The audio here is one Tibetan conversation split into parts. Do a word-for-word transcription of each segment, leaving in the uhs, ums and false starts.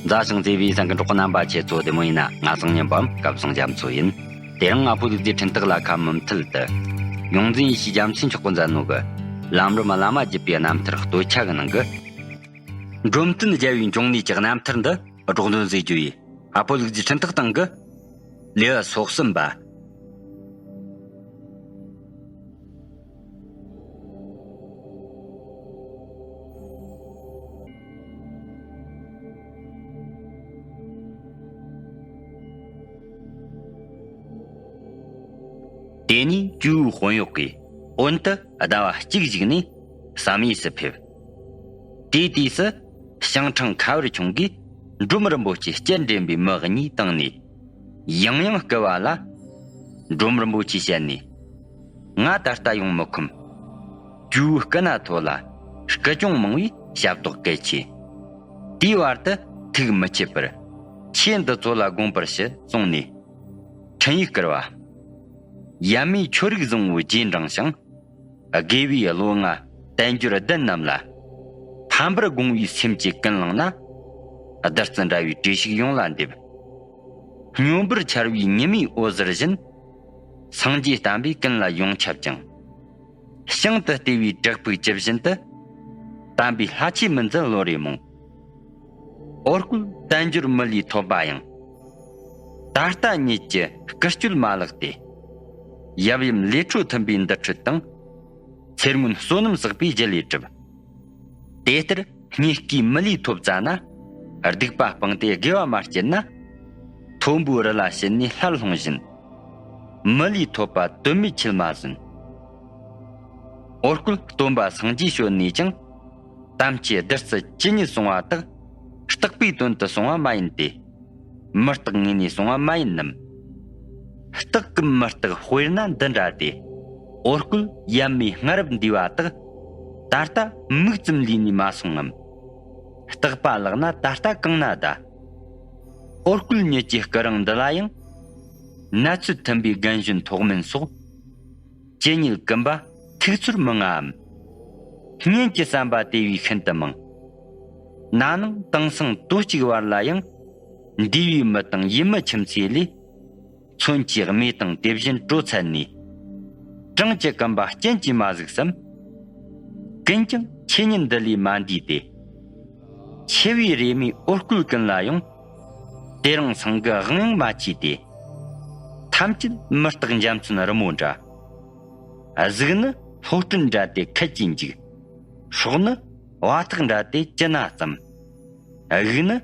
མཛའ་ཞིང་བརྩེ་བའི་སེམས་ཀྱི་གྲོགས་པོ་རྣམ་པ། ཁྱེད་ཚོ་བདེ་མོ་ཡིན་ན། ང་སང་ཉིན་པའམ་སྐལ་བཟང་རྒྱ་མཚོ་ཡིན། དེ་རིང་ང་ཕོ་ལུག་རྫིའི་འཕྲིན་སྟེགས་ལ་ཁ་མུ་མཐུད་དུ། ཡོངས་འཛིན་ཡེ་ཤེས་རྒྱ་མཚོས་འཁྱོག་གི་མཛད་ནོ་གི། ལམ་རིམ་བླ་མ་བརྒྱུད་པའི་རྣམ་ཐར་སྟོད་ཆ་གི་ནང་གི། འབྲོམ་སྟོན་རྒྱལ་བའི་འབྱུང་གནས་ཀྱི་རྣམ་ཐར་འདི་སྒྲོག་འདོན་མཛད་རྒྱུ་ཡིན། ཨ་ཕོ་ལུག་རྫིའི་འཕྲིན་སྟེགས་སྟེང་གི། ལེའུ་སོ་གསུམ་པ། དེ་ནས་ཇོ་བོའི་དཔོན་གཡོག་གིས་འོན་དུ་ཟླ་བ་གཅིག་བཞུགས་ནས་བསམ་ཡས་སུ་ཕེབས། དེའི་དུས་སུ་ཞིང་ཁྲང་ཁ་བར་ཆུང་གིས་འབྲོམ་རིན་པོ་ཆེ་སྐྱེལ་འདྲེན་པའི་མི་གཉིས་བཏང་ནས། ཡང་ཡང་བསྐུལ་བ་ལ། འབྲོམ་རིན་པོ་ཆེས་བཤད་ནས། ང་ད་ལྟ་ཡོང་མི་ཁོམ། ཇོ་བོའི་སྐུ་ན་ཐོ་ལ་སྐུ་གྱོང་མང་བས་ཞབས་ཏོག་གལ་ཆེ། དེའི་བར་དུ་ཐུགས་མི་ཆད་པར་ཁྱེད་འདི་ཚོ་ལ་དགོངས་པར་ཞུ་གསུངས་ནས། འཕྲིན་ཡིག་བསྐུར་བ། ཡབ་མེས་ཆོས་རིག་བཟང་བོའི་རྗེས་འབྲངས་ཤིང་། དགེ་བའི་བློ་མངའ་དལ་འབྱོར་ལྡན་རྣམས་ལ། ཕམ་པར་དགོངས་པའི་སེམས་ཀྱིས་ཀུན་བླངས་ན། བདུད་རྩི་འདྲ་བའི་བཀྲ་ཤིས་ཡོངས་ལ་འདེབས། སྙོམས་པར་འཆར་བའི་ཉི་མའི་འོད་ཟེར་བཞིན། སངས་རྒྱས་བསྟན་པས་ཀུན་ལ་ཡོངས་ཁྱབ་ཅིང་། ཞིང་དུ་ལྟེ་བའི་བྲག་ཕུག་ཇི་བཞིན་དུ། དམ་པའི་ལྷ་ཆོས་མི་འཛིན་བློ་རེ་རྨོངས། འོ་སྐོལ་དལ་འབྱོར་མི་ལུས་ཐོབ་པ་ཡང་། ད་ལྟ་ཉིད་ཀྱི་སྐུ་སྤྱོད་མ་ལགས་ཏེ། ཡབ་ཡུམ་ལས་འཕྲོ་མཐུན་པའི་འདུ་འཕྲོད་དང་། ཚེ་སྔོན་བསོད་ནམས་བསགས་པའི་རྒྱུ་ལས་གྲུབ། དེ་ལྟར་རྙེད་དཀའི་མི་ལུས་ཐོབ་ཙ་ན། སྡིག་པ་སྤངས་ཏེ་དགེ་བ་མ་སྐྱེས་ན། མཐོན་པོའི་རི་ལ་ཕྱིན་ནས་སླར་ལྷུང་བཞིན། མི་ལུས་ཐོབ་པ་དོན་མེད་ཁྱིལ་མ་ཟིན། འོ་སྐོལ་སྟོན་པ་སངས་རྒྱས་བྱོན་ནས་ཀྱང་། དམ་ཆོས་བདུད་རྩི་ཇི་སྙེད་གསུང་བ་དག། རྟག་པའི་དོན་དུ་གསུང་བ་མ་ཡིན་ཏེ། མི་རྟག་ངོས་ནས་གསུང་བ་མ་ཡིན་ནམ། རྟག་གམ་མི་རྟག་དཔེར་ན་འདི་འདྲ་སྟེ། འོ་སྐོལ་ཡབ་མེས་སྔ་རབས་འདས་པ་དག། ད་ལྟ་མིག་ཙམ་ལུས་ནས་མ་སོང་ངམ། རྟག་པ་ལགས་ན་ད་ལྟ་གང་ན་གདའ། འོ་སྐོལ་ཉིད་ཀྱི་སྐུ་རིང་འདི་ལ་ཡང་། ན་ཚོད་མཐུན་པའི་རྒན་གཞོན་ཐོག་མེན་སོགས། ཇི་སྙེད་ཀུན་པ་ཐུགས་ཚོར་མི་མངའམ། སྙན་གྱི་བསམ་པ་དེ་བས་ཤིན་ཏུ་མང་། ན་ནིང་དེང་སང་དོ་གཅིག་བར་ལ་ཡང་། འདས་པའི་མི་དང་ཡུལ་མི་ཁྱིམ་མཚེས་ལས། མཚོན་གྱི་རྨས་དང་དེ་བཞིན་དྲོ་ཚད་ནས། བྲང་གི་སྐམ་པ་རྐྱེན་གྱིས་མ་གཟིགས་སམ། ཀུན་ཀྱང་ཆོས་ཉིད་འདི་ལས་མ་འདས་ཏེ། འཆི་བའི་རེ་མོས་འོ་སྐོལ་ཀུན་ལ་ཡང་། དེ་རིང་སང་གི་དབང་ཡང་མ་མཆིས་ཏེ། ཐམས་ཅད་མི་རྟག་འཇའ་ཚོན་རི་མོ་འདྲ། གཟུགས་ནི་ལྷོ་སྤྲིན་འདྲ་སྟེ་ཁད་ཀྱིས་འཇིག། སྲོག་ནི་བ་ཐག་འདྲ་སྟེ་ཅི་ན་ཙམ། དབུགས་ནི་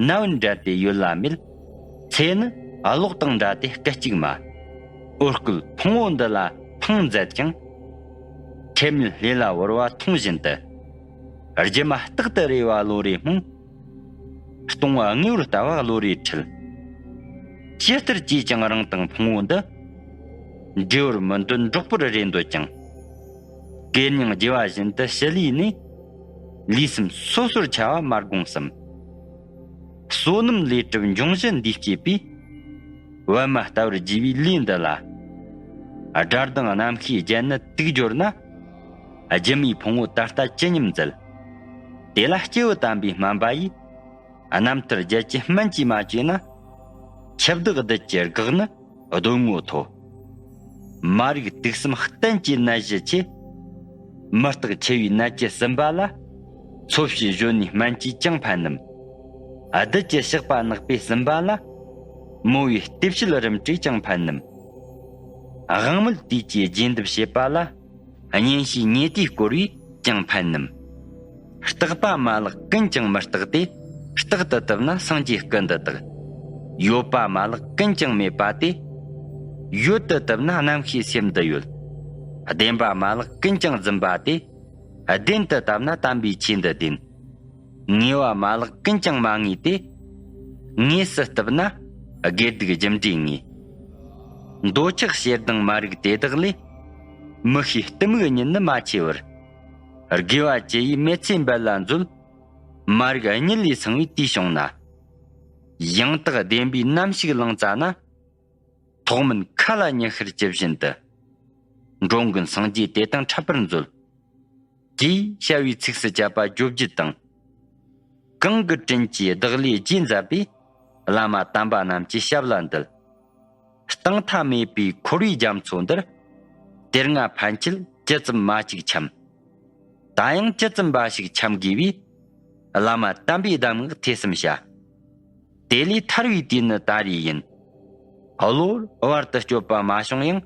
ན་བུན་འདྲ་སྟེ་ཡུལ་ལ་མེད། ཚེ་ནི་གློག་དང་འདྲ་སྟེ་སྐད་ཅིག་མ། འོ་སྐོལ་ཕུང་བོ་འདི་ལ་འཕངས་མཛད་ཀྱང་། ཁྲེལ་མེད་ལྷས་ལ་བོར་བ་མཐོང་བཞིན་དུ། སྒྱུ་མ་རྟག་ཏུ་རེ་བ་བློ་རེ་རྨོངས། སྟོང་བ་དངོས་པོར་ལྟ་བ་བློ་རེ་འཁྲུལ། ཇི་ལྟར་བྱས་ཀྱང་རང་དང་ཕུང་བོ་འདི། འབྲས་བུར་མི་འདོད་འགྲོགས་པར་རེ་འདོད་ཀྱང་། གད་རྙིང་རྒྱུ་བ་བཞིན་དུ་ཞི་ལུས་ནས། ལུས་སེམས་སོ་སོར་ཆ་བ་མ་དགོངས་སམ། བསོད་ནམས་ལས་གྲུབ་འབྱུང་བཞི་འདུས་སྐྱེས་པའི། པད་མ་ལྟ་བུར་རྒྱས་པའི་ལུས་འདི་ལ། དགྲ་སྡང་རྣམ་ཤེས་བརྒྱད་ནི་དུག་སྦྱོར་ན། སྒྱུ་མའི་ཕུང་བོ་ད་ལྟ་ཇི་སྙེད་མཛད། དེ་ལ་སྐྱེས་བུ་དམ་པའི་སྨན་པ་ཡིས། རྣམ་ཐར་རྒྱལ་གྱི་སྨན་གྱིས་མ་བཅོས་ན། འཆི་བདག་བདུད་ཀྱི་སྒེག་ནི་གདོན་ངོ་ཐོབ། མ་རིག་དུག་གསུམ་གཏན་གྱི་ནད་གཞི་ཆེ། མི་རྟག་འཆི་བའི་ནད་ཀྱིས་ཟིན་པ་ལ། འཚོ་བྱེད་གཞོན་ནུའི་སྨན་གྱིས་ཅང་ཕན་ནམ། བདུད་ཀྱི་ཕྱག་པ་ནག་པོས་ཟིན་པ་ལ། རྨོ་བོའི་ལྟེབ་ཕྱེད་རིམ་གྲོས་ཅང་ཕན་ནམ། དབང་མོལ་དུས་ཀྱི་རྗེས་འདེབས་བྱེད་པ་ལ། གཉེན་བཤེས་ཉེ་དུས་བསྐོར་བས་ཀྱང་ཕན་ནམ། རྟག་པ་མ་ལགས་ཀུན་ཀྱང་མི་རྟག་སྟེ། རྟག་ཏུ་བཏུབ་ན་སངས་རྒྱས་སྐུ་འདི་དག། ཡོད་པ་མ་ལགས་ཀུན་ཀྱང་མེད་པ་སྟེ། ཡོད་དུ་བཏུབ་ན་རྣམ་ཤེས་སེམས་འདི་ཡོད། བདེན་པ་མ་ལགས་ཀུན་ཀྱང་རྫུན་པ་སྟེ། བདེན་དུ་བཏབ་ན་དམ་པའི་ཆོས་འདི་བདེན། ངེས་པ་མ་ལགས་ཀུན་ཀྱང་མ་ངེས་ཏེ། ངེས་སུ་བཏུབ་ན་དགེ་སྡིག་རྒྱུ་འབྲས་ངེས། འདོད་ཆགས་ཞེ་སྡང་མ་རིག་དེ་དག་ལས། མི་ཤེས་གཏི་མུག་གཉིད་ནི་མ་ཆེ་བར། དགེ་བ་ཅི་ཡིས་མེལ་ཚེ་འབད་ལ་མཛོད། མ་རིག་གཉིད་ལས་སངས་པའི་དུས་བྱུང་ན། ཡང་དག་བདེན་པའི་ནམ་ཞིག་ལངས་ཙ་ན། ཐོག་མིན་མཁའ་ལ་ཉི་ཤར་ཇི་བཞིན་དུ། འགྲོ་མགོན་སངས་རྒྱས་དེ་དང་འཕྲད་པར་མཛོད། ཅེས་བྱ་བའི་ཚིགས་སུ་བཅད་པ་བརྗོད་རྒྱུ་དང་། གང་གི་དྲིན་གྱིས་བདག་ལས་རྗེས་འཛབ་པའི། བླ་མ་དམ་པ་རྣམས་ཀྱི་ཞབས་ལ་འདུད། གཏིང་མཐའ་མེད་པའི་འཁོར་བའི་རྒྱ་མཚོ་འདིར། དེ་སྔ་ཕན་ཆད་ཇི་ཙམ་མ་ཅིག་འཁྱམས། ད་ཡང་ཇི་ཙམ་འབའ་ཞིག་འཁྱམས་དགོས་པས། བླ་མ་དམ་པའི་གདམས་ངག་ཐོས་བསམ་བྱ། དེ་ལས་ཐར་བའི་དུས་ནི་ད་རེས་ཡིན། གློ་བུར་བར་དུ་སྐྱོབ་པ་མ་བྱུང་ཡང་།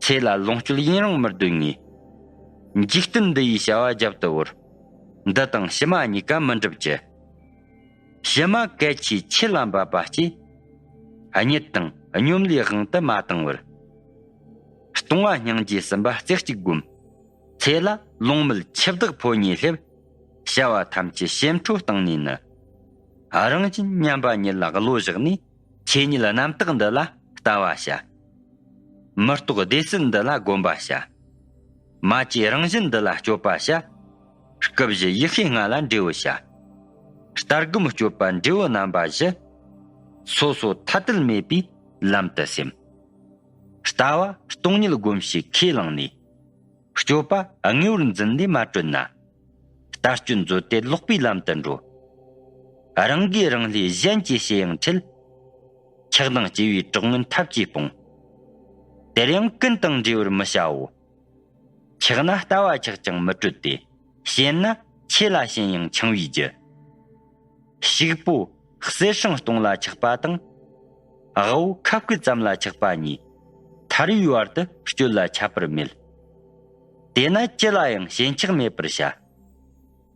ཚེ་ལ་ལོངས་སྤྱོད་ཡུན་རིང་མི་སྡོད་ངེས། འཇིག་རྟེན་འདི་ཡི་བྱ་བ་རྒྱབ་ཏུ་བོར། འདི་དང་ཕྱི་མ་གཉིས་ཀ་མི་འགྲུབ་ཀྱི། ཕྱི་མ་གལ་ཆེ་ཆོས་ལ་འབབ་པ་སྐྱེས། གཉིད་དང་སྙོམ་ལས་དབང་དུ་མ་བཏང་བར། སྟོང་བ་སྙིང་རྗེ་གསུམ་པ་རྩེ་གཅིག་བསྒོམ། ཚེ་ལ་ལོང་མེད་འཆི་བདག་ཕོ་ཉས་སླེབས། བྱ་བ་ཐམས་ཅད་ཞེན་ཁྲོ་བཏང་ནས་ནི། རང་བཞིན་མཉམ་པ་ཉིད་ལ་བློ་བཞག་ནས། ཆོས་ཉིད་རྣམ་དག་འདི་ལ་ལྟ་བ་བྱ། མི་རྟོག་བདེ་གསལ་འདི་ལ་སྒོམ་པ་བྱ། མ་སྐྱེས་རང་བཞིན་འདི་ལ་སྤྱོད་པ་བྱ། སྐུ་བཞི་ཡེ་ཤེས་ལྔ་ལ་འབྲས་བུ་བྱ། ལྟ་སྒོམ་སྤྱོད་པ་འབྲས་བུ་རྣམ་པ་བཞི། སོ་སོ་ཐ་དད་མེད་པའི་ལམ་དུ་སེམས། ལྟ་བ་སྟོང་ཉིད་སྒོམ་བྱེད་ཁས་བླངས་ནས། སྤྱོད་པ་དངོས་པོར་འཛིན་ལས་མ་གྲོལ་ན། ལྟ་སྤྱོད་མཛོད་དེ་ལོག་པའི་ལམ་དུ་འགྲོ། རང་གིས་རང་ལས་གཞན་གྱིས་བྱས་ཡང་འཕྲལ། ཆགས་སྡང་སྐྱེ་བའི་གྲོགས་ངན་ཐབས་ཀྱིས་སྤོང་། དེར་ཡང་ཀུན་དང་འབྲེལ་བར་མི་བྱའོ། ཆགས་ན་ལྟ་བ་ཆགས་ཀྱང་མི་གྲོལ་ཏེ། ཞེན་ན་ཆོས་ལ་ཞེན་ཡང་འཆིང་བའི་རྒྱུ། ཕྱུག་པོ་གསེར་སྲང་སྟོང་ལ་ཆགས་པ་དང་། དབུལ་པོ་ཁ་སྐུད་ཙམ་ལ་ཆགས་པ་གཉིས། ཐར་བའི་བར་དུ་སྤྱོད་ལ་ཁྱད་པར་མེད། དེས་ན་ཅི་ལ་ཡང་ཞེན་ཆགས་མེད་པར་བྱ།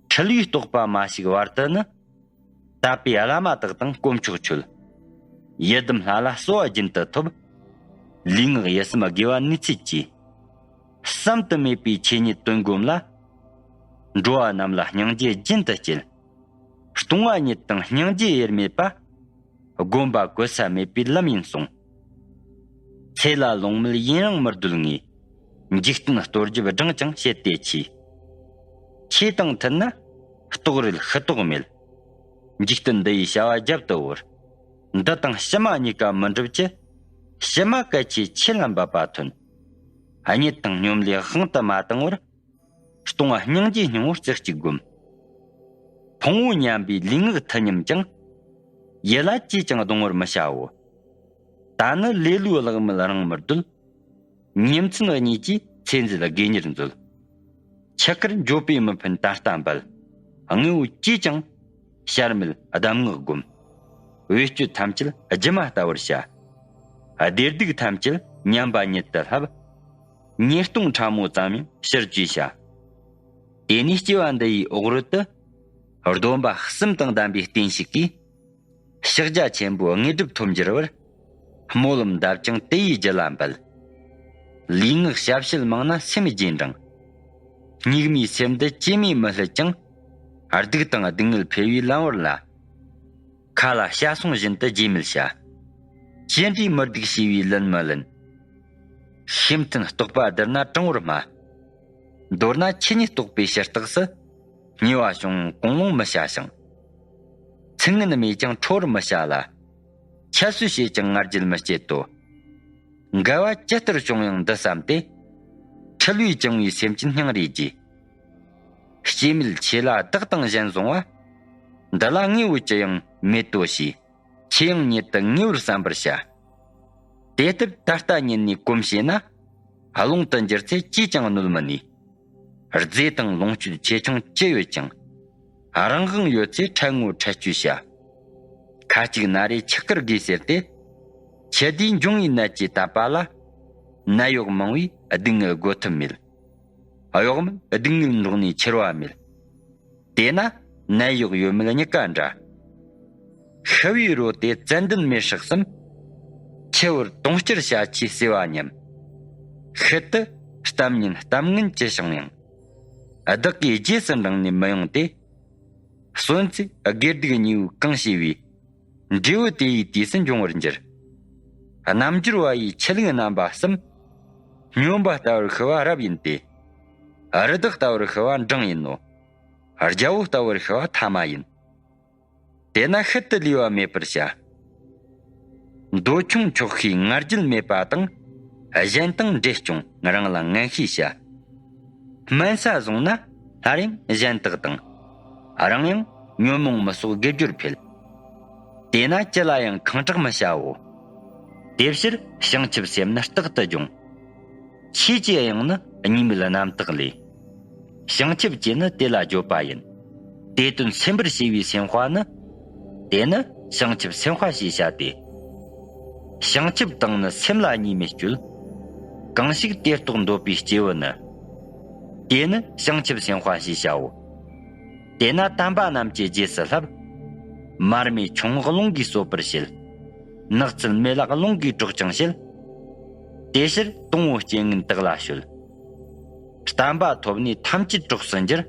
འཁྲུལ་བའི་རྟོག་པ་མ་ཞིག་བར་དུ་ནི། དད་པའི་བླ་མ་དག་དང་དཀོན་མཆོག་མཆོད། ཡི་དམ་ལྷ་ལ་གསོལ་བ་རྒྱུན་དུ་ཐོབ། ལུས་ངག་ཡིད་གསུམ་དགེ་བ་ནུས་ཚུལ་གྱིས། བསམ་དུ་མེད་པའི་ཆོས་ཉིད་དོན་བསྒོམས་ལ། འགྲོ་བ་རྣམས་ལ་སྙིང་རྗེ་རྒྱུན་དུ་སྐྱེད། སྟོང་བ་ཉིད་དང་སྙིང་རྗེ་དབྱེར་མེད་པ། སྒོམ་པ་གོལ་ས་མེད་པའི་ལམ་ཡིན་གསུངས། ཚེ་ལ་ལོང་མེད་ཡུན་རིང་མི་སྡོད་ངེས། འཇིག་རྟེན་གཏོར་རྒྱབ་བགྲང་ཅིང་བྱེད་དེ་ཆོས། ཆོས་དང་མཐུན་ན་རྟོགས་རེད་ཤི་རྟོགས་མེད། འཇིག་རྟེན་འདི་ཡི་བྱ་བ་རྒྱབ་ཏུ་བོར། འདི་དང་ཕྱི་མ་གཉིས་ཀ་མི་འགྲུབ་ཀྱི། ཕྱི་མ་གལ་ཆེ་ཆོས་ལ་འབབ་པ་ཐོན། གཉིད་དང་སྙོམ་ལས་དབང་དུ་མ་བཏང་བར། སྟོང་བ་སྙིང་རྗེའི་སྙིང་པོ་རྩེ་གཅིག་བསྒོམ། ཕུང་པོ་མཉམ་པའི་ལུས་ངག་མཐུན་མཉམ་ཀྱང་། ཡིད་ལ་ཅིས་ཀྱང་གདུང་བར་མི་བྱའོ། ད་ནི་ལེ་ལོའི་གླགས་མེད་རང་མི་སྡོད། ཉིན་མཚན་གཉིས་ཀྱིས་ཚེ་འཛིན་དགེ་གཉེར་མཛོད། ཆུ་ཁར་འགྱོད་པས་མི་ཕན་ད་ལྟ་འབད། དངོས་པོ་ཅིས་ཀྱང་ཤར་མེད་གདམས་ངག་བསྒོམ། བེད་སྤྱོད་ཐམས་ཅད་སྒྱུ་མ་ལྟ་བུར་བྱ། བདེ་སྡུག་ཐམས་ཅད་མཉམ་པ་ཉིད་དུ་ལྷབ། ཉེས་ལྟུང་ཕྲ་མོ་ཙམ་ཡང་ཕྱིར་བཅོས་བྱ། དེ་ནས་སྐྱེ་བ་འདི་ཡི་འོག་རོལ་དུ། སྡོམ་པ་གསུམ་དང་ལྡན་པའི་བརྟན་བཞུགས་ཀྱིས། ཕྱག་རྒྱ་ཆེན་པོའི་དངོས་གྲུབ་ཐོབ་འགྱུར་བར། སྨོན་ལམ་འདེབས་ཀྱང་དེ་ཡི་རྒྱུད་ལ་འབད། ལུས་ངག་ཞབས་ཕྱི་མང་ན་སེམས་རྗེས་འབྲང་། སྙིགས་མའི་སེམས་འདི་ཅིས་མེད་མི་སླུ་ཅིང་། སྡིག་དང་སྡུག་བསྔལ་འཕེལ་བའི་ལམ་བར་ལ། ཁ་ལ་བྱ་སོང་བཞིན་དུ་རྗེས་མེད་བྱ། ཅི་འདྲའི་མི་སྡིག་བྱས་པའི་ལན་མི་ལན། ཤེས་མཐུན་རྟོག་པ་བསྡུར་ན་དྲང་བོར་སྨྲ། མདོར་ན་ཆོས་ཉིད་རྟོགས་པའི་ཕྱིར་རྟགས་སུ། ཉེས་པ་བྱུང་གོང་ལོང་མི་བྱ་ཞིང་། ཚིག་ངན་སྨྲས་ཀྱང་ཁྲོ་བར་མི་བྱ་ལ། ཁྱད་གསོད་བྱས་ཀྱང་ང་རྒྱལ་མི་སྐྱེད་དོ། འགལ་བ་ཇི་ལྟར་བྱུང་ཡང་འདི་བསམ་སྟེ། འཁྲུལ་བས་བཅིངས་པའི་སེམས་ཅན་སྙིང་རེ་རྗེ། སྐྱེ་མེད་ཆོས་ལ་བདག་དང་གཞན་བཟུང་བ། འདི་ལ་དངོས་པོ་ཅི་ཡང་མེད་དོ་ཞེས། ཆོས་དབྱིངས་ཉིད་དུ་ངེས་པར་བསམ་པར་བྱ། དེ་ལྟར་ད་ལྟ་ཉིད་ནས་གོམས་བྱས་ན། ཀློང་དུ་འགྱུར་ཚེ་ཅིས་ཀྱང་གནོད་མི་ནུས། རྫས་དང་ལོངས་སྤྱོད་ཆེ་ཆུང་ཅི་ཡོད་ཀྱང་། རང་དབང་ཡོད་ཚེ་འཕྲལ་ངོ་འཕྲལ་སྤྱོད་བྱ། ཁ་ཅིག་ན་རེ་ཆག་གིར་དགོས་ཟེར་ཏེ། ཁྱི་དེའི་འབྱུང་བའི་ནད་ཀྱིས་བཏབ་པ་ལ། ནད་གཡོག་མང་བས་སྡུག་བསྔལ་བགོ་ཐབས་མེད། གཡོག་མེད་སྡུག་བསྔལ་འགྲོགས་ནས་འཆི་བ་མེད། དེས་ན་ནད་གཡོག་ཡོད་མེད་གཉིས་ཀ་འདྲ། ཤི་བའི་རོ་དེ་ཙན་དན་མེ་སྲེག་གསུམ། འཆི་བར་དུང་བསྐྱུར་བྱ་ཆེས་བརྩེ་བ་མཉམ། ཤུལ་དུ་གཏམ་སྙན་གཏམ་ངན་ཅི་བྱུང་ཡང་། བདག་གིས་རྗེས་སུ་འབྲངས་ནས་མི་ཡོང་སྟེ། གསོན་ཚེ་དགེ་སྡིག་གཉིས་པོ་གང་བྱས་པའི། འབྲས་བུ་དེ་ཡི་དུས་སུ་འབྱུང་བར་འགྱུར། རྣལ་འབྱོར་བ་ཡི་ཆོས་ལུགས་རྣམ་པ་གསུམ། སྨྱོན་པ་ལྟ་བུར་ཤི་བ་རབ་ཡིན་ཏེ། རི་དྭགས་ལྟ་བུར་ཤི་བ་འབྲིང་ཡིན་ནོ། རྒྱལ་པོ་ལྟ་བུར་ཤི་བ་ཐ་མ་ཡིན། དེས་ན་ཤུལ་དུ་ལུས་པ་མེད་པར་བྱ། འདོད་ཆུང་ཆོག་ཤེས་ང་རྒྱལ་མེད་པ་དང་། གཞན་དང་འདྲེས་སྐྱོང་རང་ལ་ངན་ཤེས་བྱ། སྨན་ས་བཟུང་ན་སླར་ཡང་གཞན་དག་དང་། རང་ཡང་ ཉོན་མོངས་མི་གསོག་དགེ་སྦྱོར་འཕེལ། དེས་ན་ཅི་ལ་ཡང་ཁེངས་དྲེགས་མི་བྱའོ། དེ་ཕྱིར་བྱང་ཆུབ་སེམས་ནི་རྟག་ཏུ་སྦྱོང་། ཆོས་ཀྱི་དབྱིངས་ནི་གཉིས་མེད་རྣམ་དག་ལས། བྱང་ཆུབ་ཅེས་ནི་དེ་ལ་བརྗོད་པ་ཡིན། དེ་དོན་སེམས་པར་བྱས་པའི་སེམས་དཔའ་ནི། དེ་ནི་བྱང་ཆུབ་སེམས་དཔའ་ཞེས་བྱ་སྟེ། བྱང་ཆུབ་དང་ནི་སེམས་ལ་གཉིས་མེད་སྤྱོད། གང་ཞིག་དེ་རྟོགས་འདོད་པའི་སྐྱེས་བུ་ནི། དེ་ནི་བྱང་ཆུབ་སེམས་དཔའ་ཞེས་བྱའོ། དེས་ན་དམ་པ་རྣམས་ཀྱི་རྗེས་སུ་བསླབ། མར་མེ་ཆུང་ངུ་རླུང་གིས་གསོད་པར་བྱེད། ནགས་ཚལ་མེ་ལྷག་རླུང་གིས་སྲེག་ཀྱང་བྱེད། དེ་ཕྱིར་དང་པོ་རྐྱེན་ངན་དག་ལ་སྤྱོད། བསྟན་པ་ཐོབ་ནས་ཐམས་ཅད་གྲོགས་སུ་འགྱུར།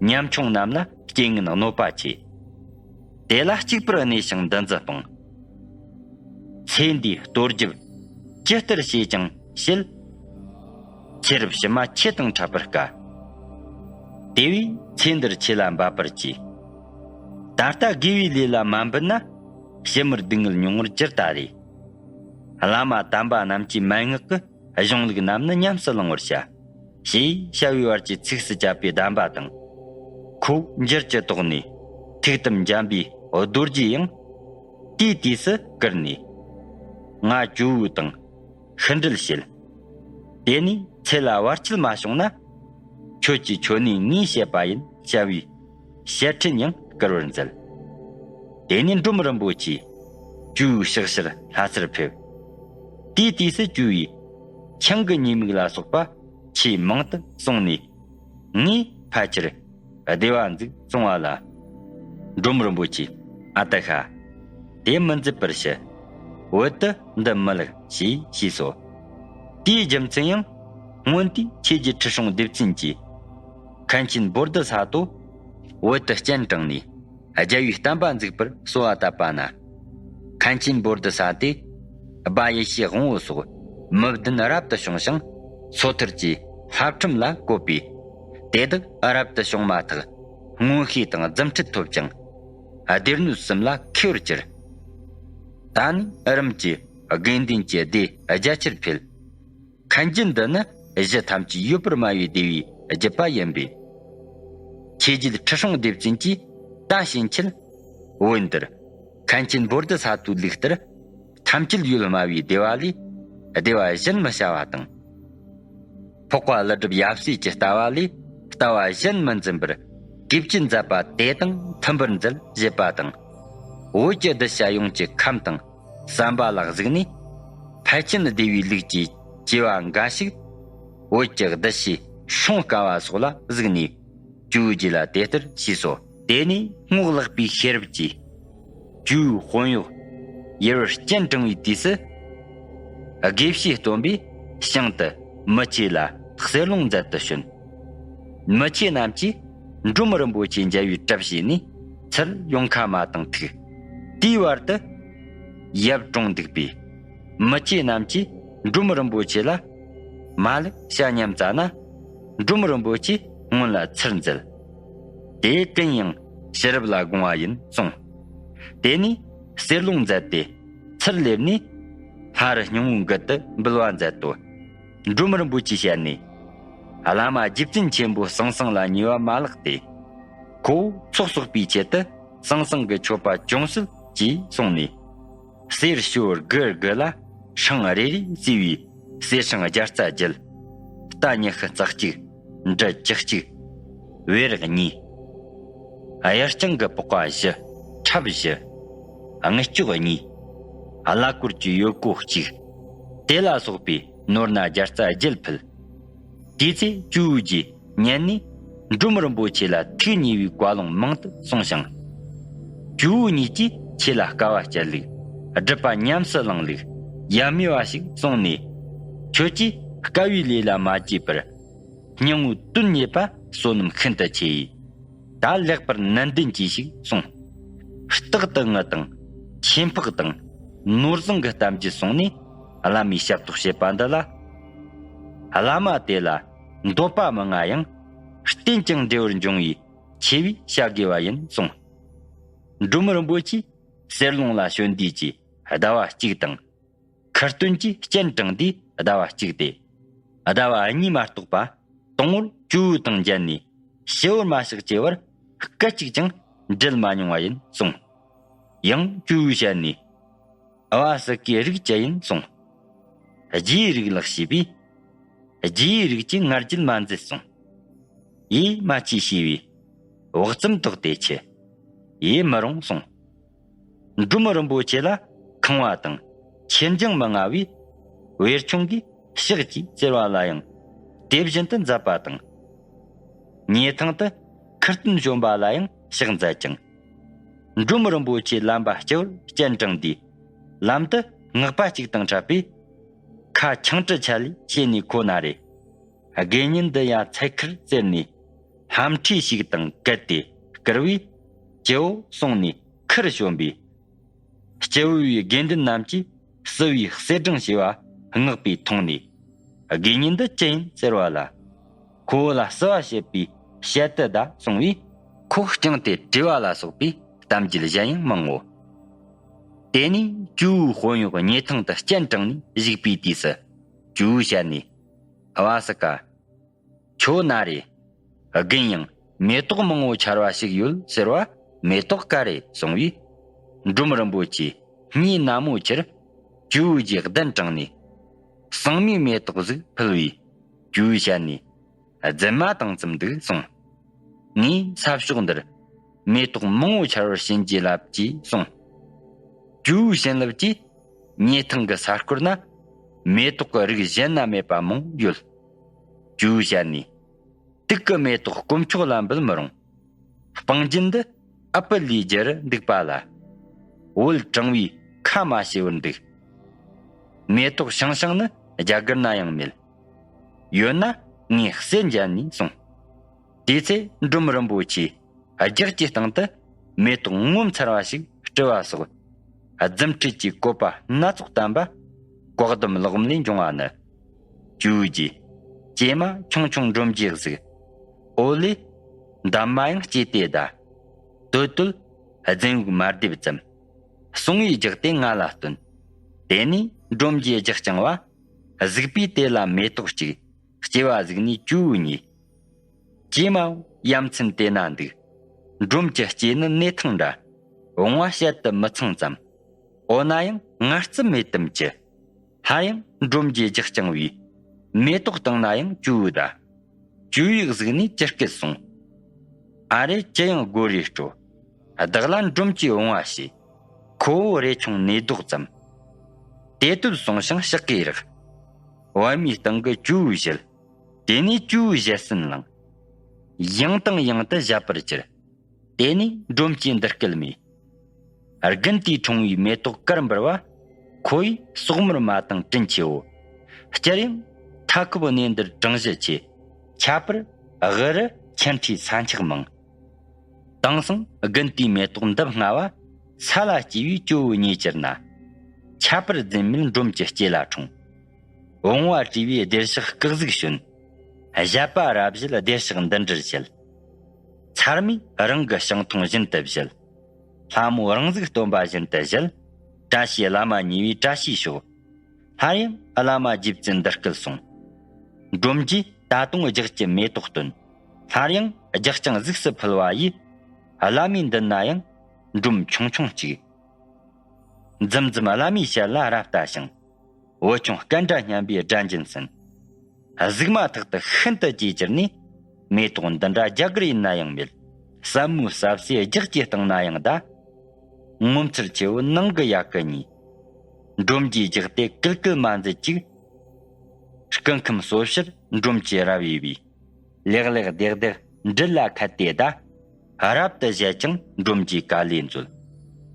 ཉམ་ཆུང་རྣམས་ལ་རྐྱེན་ངན་གནོད་པ་ཆེ། དེ་ལ་གཅིག་པུར་གནས་ཤིང་འདུ་འཛི་སྤང་། ཚེ་འདིའི་གཏོར་རྒྱབ་ཇི་ལྟར་བྱེད་ཀྱང་བྱེད། ཚེ་རབས་ཕྱི་མ་ཆོས་དང་འཕྲད་པར་དཀའ། དེ་བས་ཚེ་འདིར་ཆོས་ལ་འབད་པར་གྱིས། ད་ལྟ་དགེ་བའི་ལས་ལ་མ་འབད་ན། ཕྱི་མར་སྡུག་བསྔལ་མྱོང་བར་འགྱུར་ད་རེ། བླ་མ་དམ་པ་རྣམས་ཀྱི་མན་ངག་གི་གཞུང་ལུགས་རྣམས་ནི་ཉམས་སུ་བླང་བར་བྱ། ཞེས་བྱ་བའི་བར་གྱི་ཚིགས་སུ་བཅད་པའི་གདམས་པ་དང་། ཁོ་བོ་འགྱུར་གྱི་དོགས་ནས་ཐུགས་དམ་འཇམ་པའི་རྡོ་རྗེ་ཡང་། དེའི་དུས་སུ་བཀུར་ནས། ང་ཇོ་བོ་དང་ཤིང་འབྲུ་བྱེད། དེ་ནས་ཚེ་ལ་བར་ཆད་མ་བྱུང་ན། ཁྱོད་ཀྱི་མཆོད་གནས་ངས་བྱེད་པ་ཡིན་བྱ་བའི་ཞལ་ཕྲིན་ཡང་བསྐུར་བར་མཛད། དེ་ནས་འབྲོམ་རིན་པོ་ཆེ་ཇོ་བོའི་ཕྱག་ཕྱིར་ལྷ་སར་ཕེབས། དེའི་དུས་སུ་ཇོ་བོས་ཆང་གི་ཉེས་དམིགས་ལ་སོགས་པ་ཆེས་མང་དུ་གསུངས་ནས། ངས་ཕལ་ཆེར་བདེ་བ་འཛུགས་གསུང་བ་ལ། འབྲོམ་རིན་པོ་ཆེས་ཨ་ཏི་ཤ། དེ་མི་མཛད་པར་བྱ། བོད་དུ་འདི་མི་ལེགས་ཞེས་ཞུས་སོ། དེའི་རྒྱུ་མཚན་ཡང་སྔོན་དུས་ཆོས་རྗེ་ཁྲི་སྲོང་ལྡེ་བཙན་གྱིས་མཁན་ཆེན་བོ་དྷི་ས་ཏྭ་བོད་དུ་སྤྱན་དྲངས་ནས། རྒྱལ་བའི་བསྟན་པ་འཛུགས་པར་གསོལ་བ་བཏབ་པ་ན། མཁན་ཆེན་བོ་དྷི་ས་ཏྭས་སྦ་ཡེ་ཤེས་དབང་པོ་སོགས་མི་བདུན་རབ་ཏུ་བྱུང་ཞིང་། སོ་ཐར་གྱི་བསླབ་ཁྲིམས་ལ་བཀོད་པས། དེ་དག་རབ་ཏུ་བྱུང་མ་ཐག་མངོན་ཤེས་དང་རྫུ་འཕྲུལ་ཐོབ་ཅིང་། སྡེ་སྣོད་གསུམ་ལ་མཁས་པར་གྱུར། ད་ནི་རིམ་གྱིས་དགེ་འདུན་གྱི་སྡེ་རྒྱ་ཆེར་འཕེལ། མཁན་རྒྱུད་འདི་ནི་གཞི་ཐམས་ཅད་ཡོད་པར་སྨྲ་བའི་སྡེ་བའི་བརྒྱུད་པ་ཡིན་པས། ཆོས་རྗེ་ཁྲི་སྲོང་ལྡེ་བཙན་གྱིས་ད་ཕྱིན་ཆད་བོད་འདིར་མཁན་ཆེན་བོ་དྷི་ས་ཏྭའི་ལུགས་ལྟར་ཐམས་ཅད་ཡོད་སྨྲ་བའི་སྡེ་བ་ལས་སྡེ་བ་གཞན་མི་བྱ་བ་དང་། འཕགས་པ་ཀླུ་སྒྲུབ་ཡབ་སྲས་ཀྱི་ལྟ་བ་ལས་ལྟ་བ་གཞན་མི་འཛིན་པར་གུས་བཀུར་མཛད་པ་དེ་དང་མཐུན་པར་མཛད་ཅེས་པ་དང་། བོད་ཀྱི་གདུལ་བྱ་ཡོངས་ཀྱི་ཁམས་དང་བསམ་པ་ལ་གཟིགས་ནས། ཕལ་ཆེན་སྡེ་བའི་ལུགས་ཀྱི་བྱེ་བ་འགའ་ཞིག་བོད་ཀྱི་གདུལ་བྱའི་སྲུང་དཀའ་བ་སོགས་ལ་གཟིགས་ནས་ཇོ་བོ་རྗེ་ལ་དེ་ལྟར་ཞུས་སོ། དེ་ནས་རྔོག་ལག་པའི་ཤེས་རབ་ཀྱིས་ཇོ་བོའི་དཔོན་གཡོག་ཡུལ་བར་སྤྱན་དྲངས་པའི་དུས་སུ། དགེ་བཤེས་སྟོན་པས་ཞིང་དུ་མི་ཆོས་ལ་གསེར་སློང་མཛད་དུ་བྱོན། མི་ཆོས་རྣམས་ཀྱིས་འབྲོམ་རིན་པོ་ཆེ་མཇལ་བའི་གྲབས་བྱས་ནས་ཚུར་ཡོང་ཁ་མ་བཏང་ཐུག། དེའི་བར་དུ་ཡབ་གྲོངས་འདུག་པས། མི་ཆོས་རྣམས་ཀྱིས་འབྲོམ་རིན་པོ་ཆེ་ལ་མ་ལེགས་བྱ་སྙམ་བཙལ་ན། འབྲོམ་རིན་པོ་ཆེས་སྔོན་ལ་ཚུར་མཛད། དེ་ཀུན་ཡང་ཕྱི་རབས་ལ་དགོངས་པ་ཡིན་གསུངས། དེ་ནས་གསེར་སློང་མཛད་དེ་ཚུར་སླེབས་ནས་ལྷ་རུ་སྙིང་པོ་མགུལ་དུ་འབུལ་བ་མཛད་དོ། འབྲོམ་རིན་པོ་ཆེའི་ཞལ་ནས། བླ་མ་རྗེ་བཙུན་ཆེན་པོ་ཟང་ཟིང་ལ་ཉེ་བ་མ་ལགས་ཏེ། ཁོ་བོ་ཚོགས་གསོག་པའི་ཆེད་དུ་ཟང་ཟིང་གི་མཆོད་པ་ཅུང་ཟད་ཅེས་གསུངས་ནས། གསེར་ཞོ་དགུ་དགུ་ལ་ཧྲང་རེ་རེ་བརྩིས་པའི་གསེར་ཧྲང་བརྒྱ་རྩ་བརྒྱད། རྟ་ཉི་ཤུ་རྩ་གཅིག། འབྲུ་བཅུ་གཅིག། བེ་རག་གཉིས། གཡར་རྐྱང་གི་པགས་པ་བཞི། ཁྲབ་བཞི། རྔུལ་ལྕོག་གཉིས། གླ་སྐོར་གྱི་ཡོལ་གོ་གཅིག། དེ་ལ་སོགས་པའི་ནོར་སྣ་བརྒྱ་རྩ་བརྒྱད་ཕུལ། དེའི་ཚེ་ཇོ་བོ་རྗེ་ཉན་ནས་འབྲོམ་རིན་པོ་ཆེ་ལ་ཐུགས་མཉེས་པའི་བཀའ་ལུང་མང་དུ་གསུངས་ཤིང་། ཇོ་བོ་ཉིད་ཀྱིས་ཆོས་ལ་དཀའ་བ་སྤྱད་ལུགས། སྒྲུབ་པ་ཉམས་སུ་བླང་ལུགས་ཡ་མེད་པ་ཞིག་གསུངས་ནས། ཁྱོད་ཀྱིས་དཀའ་བའི་ལས་ལ་མ་བརྩིས་པར། སྙིང་པོ་དོན་གཉེར་པ་བསོད་ནམས་ཤིན་ཏུ་ཆེ་ཡིས། ད་ལེགས་པར་ནན་ཏན་གྱིས་ཤིག་གསུངས། རྟག་ཏུ་ངུ་དང་ཆོས་འཕགས་དང་ནོར་བཟང་གི་གཏམ་རྒྱུད་གསུངས་ནས་བླ་མའི་ཞབས་ཏོག་བྱེད་པ་འདི་ལ། བླ་མ་དེ་ལ་འདོད་པ་མི་མངའ་ཡང་། བསྟེན་ཅིང་བདེ་བར་འབྱུང་བའི་ཆེ་བས་བྱ་དགོས་པ་ཡིན་གསུངས། འབྲོམ་རིན་པོ་ཆེས་གསེར་སློང་ལ་བྱོན་དུས་ཀྱི་ཟླ་བ་གཅིག་དང་། ཁུར་སྟོན་གྱིས་སྤྱན་དྲངས་དུས་ཟླ་བ་གཅིག་སྟེ། ཟླ་བ་གཉིས་མ་གཏོགས་པ་དང་པོར་ཇོ་བོ་དང་མཇལ་ནས་ཞི་བར་མ་བཤགས་ཅེས་པར་སྐད་ཅིག་ཀྱང་ འབྲལ་མ་མྱོང་བ་ཡིན་གསུངས། ཡང་ཇོ་བོའི་ཞལ་ནས། ཨ་བ་སི་ཀའི་རིགས་ཅི་ཡིན་གསུངས། རྗེའི་རིགས་ལགས་ཞེས་པས། རྗེའི་རིགས་ཀྱི་ང་རྒྱལ་མ་མཛད་གསུངས། ཡེ་མ་ཆེས་ཞེས་པས། བག་ཙམ་དོགས་ཏེ་ཆི། ཡེ་མི་རུང་གསུངས། འབྲོམ་རིན་པོ་ཆེ་ལ་ཁང་བ་དང་ཁྱེར་འགྱངས་མི་མངའ་བས། བེར་ཆུང་གིས་ཕྱག་ཅེས་ཟེར་བ་ལ་ཡང་དེ་བཞིན་དུ་མཛད་པ་དང་། ཉེ་ཐང་དུ་ཁུར་སྟོན་བྱོན་པ་ལ་ཡང་ཕྱག་མཛད་ཅིང་། འབྲོམ་རིན་པོ་ཆེ་ལམ་པ་སྤྱི་བོར་སྤྱན་དྲངས་དུས། ལམ་དུ་སྔགས་པ་གཅིག་དང་འཕྲད་པས། ཁ་ཆང་དྲི་ཆད་ལས་ཆེ་ནས་ཁོ་ན་རེ། དགེ་བསྙེན་འདི་ཡང་འཚལ་ཁུར་ཟེར་ནས། ལྷམ་ཁྲིད་ཞིག་དང་བཀལ་ཏེ་བསྐུར་བས། སྤྱི་བོ་བསྲུངས་ནས་ཁུར་བྱོན་པས། སྤྱི་བོ་བའི་དགེ་འདུན་རྣམས་ཀྱིས་བསུ་བའི་གསེར་སྦྲེང་ཞེས་པ་སྔགས་པས་མཐོང་ནས། དགེ་བསྙེན་འདི་ཅི་ཡིན་ཟེར་བ་ལ། ཁོ་བོ་ལ་བསུ་བ་བྱེད་པའི་ཞལ་དུ་གདའ་གསུང་བས། ཁོ་བསྐྱངས་ཏེ་བྲོས་པ་ལ་སོགས་པའི་གཏམ་རྒྱུད་གཞན་ཡང་མང་ངོ་། དེ་ནས་ཇོ་བོའི་དཔོན་གཡོག་སྙེ་ཐང་དུ་སྤྱན་དྲངས་ནས་བཞུགས་པའི་དུས་སུ། ཇོ་བོའི་ཞལ་ནས། ཨ་བ་སི་ཀ། ཁྱོད་ན་རེ། རྒན་ཡང་མེ་ཏོག་མང་བོ་ཆར་བ་ཞིག་ཡོད་ཟེར་བ་མེ་ཏོག་ག་རེ་གསུང་བས། འབྲོམ་རིན་པོ་ཆེ་སྙེ་ན་མོ་ཆེར་ཇོ་བོའི་རྗེས་གདན་དྲངས་ནས། ཟངས་མའི་མེ་ཏོག་ཟིག་ཕུལ་བས། ཇོ་བོའི་ཞལ་ནས། རྫུན་མ་དང་ཙམ་འདུག་གསུངས། ངས་ས་ཕྱོགས་འདིར་མེ་ཏོག་མང་བོ་ཆར་བར་བྱིན་གྱིས་བརླབས་ཅེས་གསུངས། ཇོ་བོའི་བྱིན་རླབས་ཀྱིས་སྙེ་ཐང་གི་ས་སྐོར་ན་མེ་ཏོག་གི་རིགས་གཞན་ན་མེད་པ་མང་ཡོད། ཇོ་བོའི་ཞལ་ནས། དུག་གི་མེ་ཏོག་དཀོན་མཆོག་ལ་འབུལ་མི་རུང་། སྤང་རྒྱན་འདི་ཨ་པུ་ལའི་རྒྱུ་རུ་འདུག་པ་ལ། བོད་དྲང་བའི་ཁ་མ་ཕྱེ་བར་འདུག། མེ་ཏོག་ཤང་ཤང་ནི་རྒྱ་གར་ན་ཡང་མེད། ཡོད་ན་ངས་གསེར་འཇལ་ནས་གསུངས། དེ་ཚེ་འབྲོམ་རིན་པོ་ཆེ་རྒྱགས་ཀྱི་སྟེང་དུ་མེ་ཏོག་ངོ་མཚར་བ་ཞིག་སྤྲུལ་བ་སོགས། རྫུ་འཕྲུལ་གྱི་བཀོད་པ་སྣ་ཚོགས་བསྟན་པ། བཀའ་གདམས་ལོག་མེད་ལས་འབྱུང་བ་ནི། ཇོ་བོའི་རྗེས། ཀྱེ་མ་ཆུང་ཆུང་འབྲོམ་རྗེས་གཟིགས། ཨོ་ལེ། འདབ་མ་ཡང་སྐྱེས་ཏེ་གདའ། དོད་དོད། རྫུན་འུག་མ་བསྡེབ་ཙམ། གསུང་བའི་རྒྱགས་ཏེ་ང་ལ་སྟོན། དེ་ནས་འབྲོམ་རྗེས་རྒྱགས་བརྐྱངས་པ། གཟིགས་པས་དེ་ལ་མེ་ཏོག་གཅིག། སྐྱེ་བ་གཟིགས་ནས་ཇོ་བོ་ཉིད། ཀྱེ་མའོ། ཡ་མཚན་དེ་ན་འདུག། འབྲོམ་གྱི་སྐྱེས་ནི་སྙེ་ཐང་འདྲ། བུང་བ་བཤད་དུ་མི་ཚང་ཙམ། འོ་ན་ཡང་ང་རྩི་མེད་དམ་ཅི། སླར་ཡང་འབྲོམ་གྱི་རྒྱགས་བརྐྱངས་པས། མེ་ཏོག་སྟེང་ན་ཡང་ཇོ་བོ་གདའ། ཇོ་བོས་གཟིགས་ནས་ཇི་སྐད་གསུངས། ཨ་རེ་ཅི་ཡང་དགོད་རེ་སྤྲོ། བདག་ལ་འབྲོམ་གྱི་བུང་བ་བྱས། ཁོ་བོ་རེ་ཆུང་ནས་ལྡོག་ཙམ། དེ་དུས་སོང་ཞིང་ཕྱག་གིས་རེག། པད་མའི་སྟེང་གི་ཇོ་བོའི་ཞལ། དེ་ནས་ཇོ་བོའི་ཞལ་སེན་བླངས། ཡང་དང་ཡང་དུ་བཞད་པར་གྱུར། དེ་ནས་འབྲོམ་གྱིས་འདི་སྐད་སྨྲས། དགུན་དུས་འཁྲུངས་པའི་མེ་ཏོག་དཀར་འབུར་བ། ཁོ་ཡི་སོག་མར་མ་དང་དྲིན་ཆེའོ། སྤྱིར་ཡང་མཐའ་འཁོབ་གནས་འདིར་གྲངས་གཞི་ཆེ། ཁྱད་པར་དབུ་རུ་ཆེ་འཕྲིའི་ས་འཁྱག་མང་། དེང་སང་དགུན་དུས་མེ་ཏོག་འདབ་ལྔ་བ། ས་ལ་སྐྱེས་པའི་ཇོ་བོ་ཉིད་གྱུར་ན། ཁྱད་པར་རྫུན་མེད་འབྲོམ་གྱི་སྐྱེས་ལ་འཁྲུངས། བུང་བ་བཀྲུས་པས་བདེར་གཤེགས་སྐུ་གཟུགས་བྱོན། བཞད་པ་རབ་བཞད་བདེར་གཤེགས་འདི་འདྲར་བྱེད། ཚར་མས་རང་གི་ཞིང་མཐོང་བཞིན་དུ་བཞད། ལྷ་མོ་རང་གཟུགས་སྟོན་པ་བཞིན་དུ་བཞད། བཀྲ་ཤིས་བླ་མ་ཉེ་བའི་བཀྲ་ཤིས་ཤོག། སླར་ཡང་བླ་མ་རྗེ་བཙུན་འདི་སྐད་གསུངས། འབྲོམ་གྱིས་ད་དུང་རྒྱགས་ཀྱི་མེ་ཏོག་བཏོན། སླར་ཡང་རྒྱགས་རྐྱང་གཟུགས་སུ་ཕུལ་བ་ཡིས། བླ་མའི་མདུན་ན་ཡང་འབྲོམ་ཆུང་ཆུང་གཅིག། འཛུམ་འཛུམ་བླ་མའི་ཞལ་ལ་རབ་ལྟ་ཞིང་། བུ་ཆུང་སྐད་འདྲ་སྙན་པའི་སྒྲ་འབྱིན་ཟིན། གཟུགས་མ་ཐག་ཏུ་ཤིན་ཏུ་ཇེ་གྱུར་ནས། མེ་ཏོག་འདི་འདྲ་རྒྱ་གར་ཡིན་ན་ཡང་མེད། ཟབ་མོའི་ཟབ་སའི་རྒྱགས་ཀྱི་སྟེང་ན་ཡང་གདའ། ངོ་མཚར་ཆེ་བོ་ནང་གི་ཡ་གི་ཉིད། འབྲོམ་གྱི་རྒྱགས་དེ་ཀིལ་ཀིལ་མ་མཛད་ཅིག། སྐུ་ཁམས་སོ་ཕྱིར་འབྲོམ་གྱི་རབ་ཡིན་པས། ལེགས་ལེགས་བདེ་བདེ་འབྲེལ་ལ་ཁད་དེ་གདའ། རབ་ཏུ་བཞད་ཅིང་འབྲོམ་གྱི་དཀའ་ལས་མཛོད།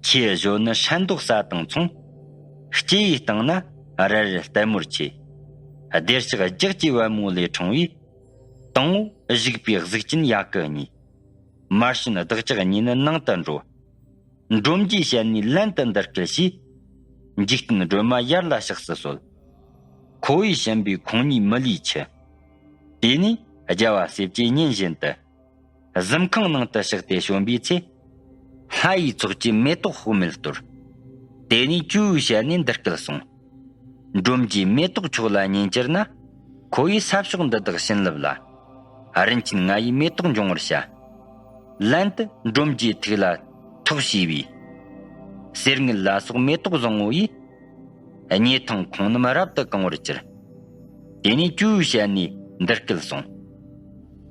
ཁྱེད་གཞོན་ནུ་ཧྲན་ཏོག་ས་དང་མཚུངས། སྐྱེ་ཡི་སྟེང་ན་རལ་རལ་ལྟད་མོར་ཆེ། བདེར་གཤེགས་རྒྱགས་ཀྱི་བལ་མོ་ལས་འཁྲུངས་པའི། དང་པོ་བཞུགས་པའི་གཟུགས་ཅན་ཡ་གི་གཉིས། མར་ཤུན་བདག་ཅག་གཉིས་ནི་ནང་དུ་འགྲོ། འབྲོམ་གྱི་ཞལ་ནས་ལན་དུ་འདི་སྐད་བྱས། འཇིག་རྟེན་སྒྲོན་མ་ཡར་ལ་ཕྱག་སུ་གསོལ། ཁོ་བོས་བྱིན་པའི་ཁོང་གཉིས་མི་ལུས་ཆུ། དེ་ནས་རྒྱལ་བ་སྲས་བཅས་ཉིན་བཞིན་དུ། གཟིམ་ཁང་ནང་དུ་གཤེགས་ཏེ་བྱོན་པའི་ཚེ། ལྷ་ཡི་ཚོགས་ཀྱིས་མེ་ཏོག་དཔག་མེད་གཏོར། དེ་ནས་ཇོ་བོའི་ཞལ་ནས་འདི་སྐད་གསུངས། འབྲོམ་གྱིས་མེ་ཏོག་མཆོག་ལ་ཉན་གྱུར་ན། ཁོ་བོས་ས་ཕྱོགས་འདི་དག་བྱིན་རླབས་ལ། རིན་ཆེན་ལྔ་ཡི་མེ་ཏོག་འབྱུང་བར་བྱ། ལན་དུ་འབྲོམ་གྱི་ཐུགས་ལ་ཐོགས་བྱས་པས། གསེར་དངུལ་ལ་སོགས་མེ་ཏོག་བཟང་ངོ་ཡིས། སྙེ་ཐང་ཁོང་རྣམས་རབ་ཏུ་གང་བར་གྱུར། དེ་ནས་ཇོ་བོའི་ཞལ་ནས་འདི་སྐད་གསུངས།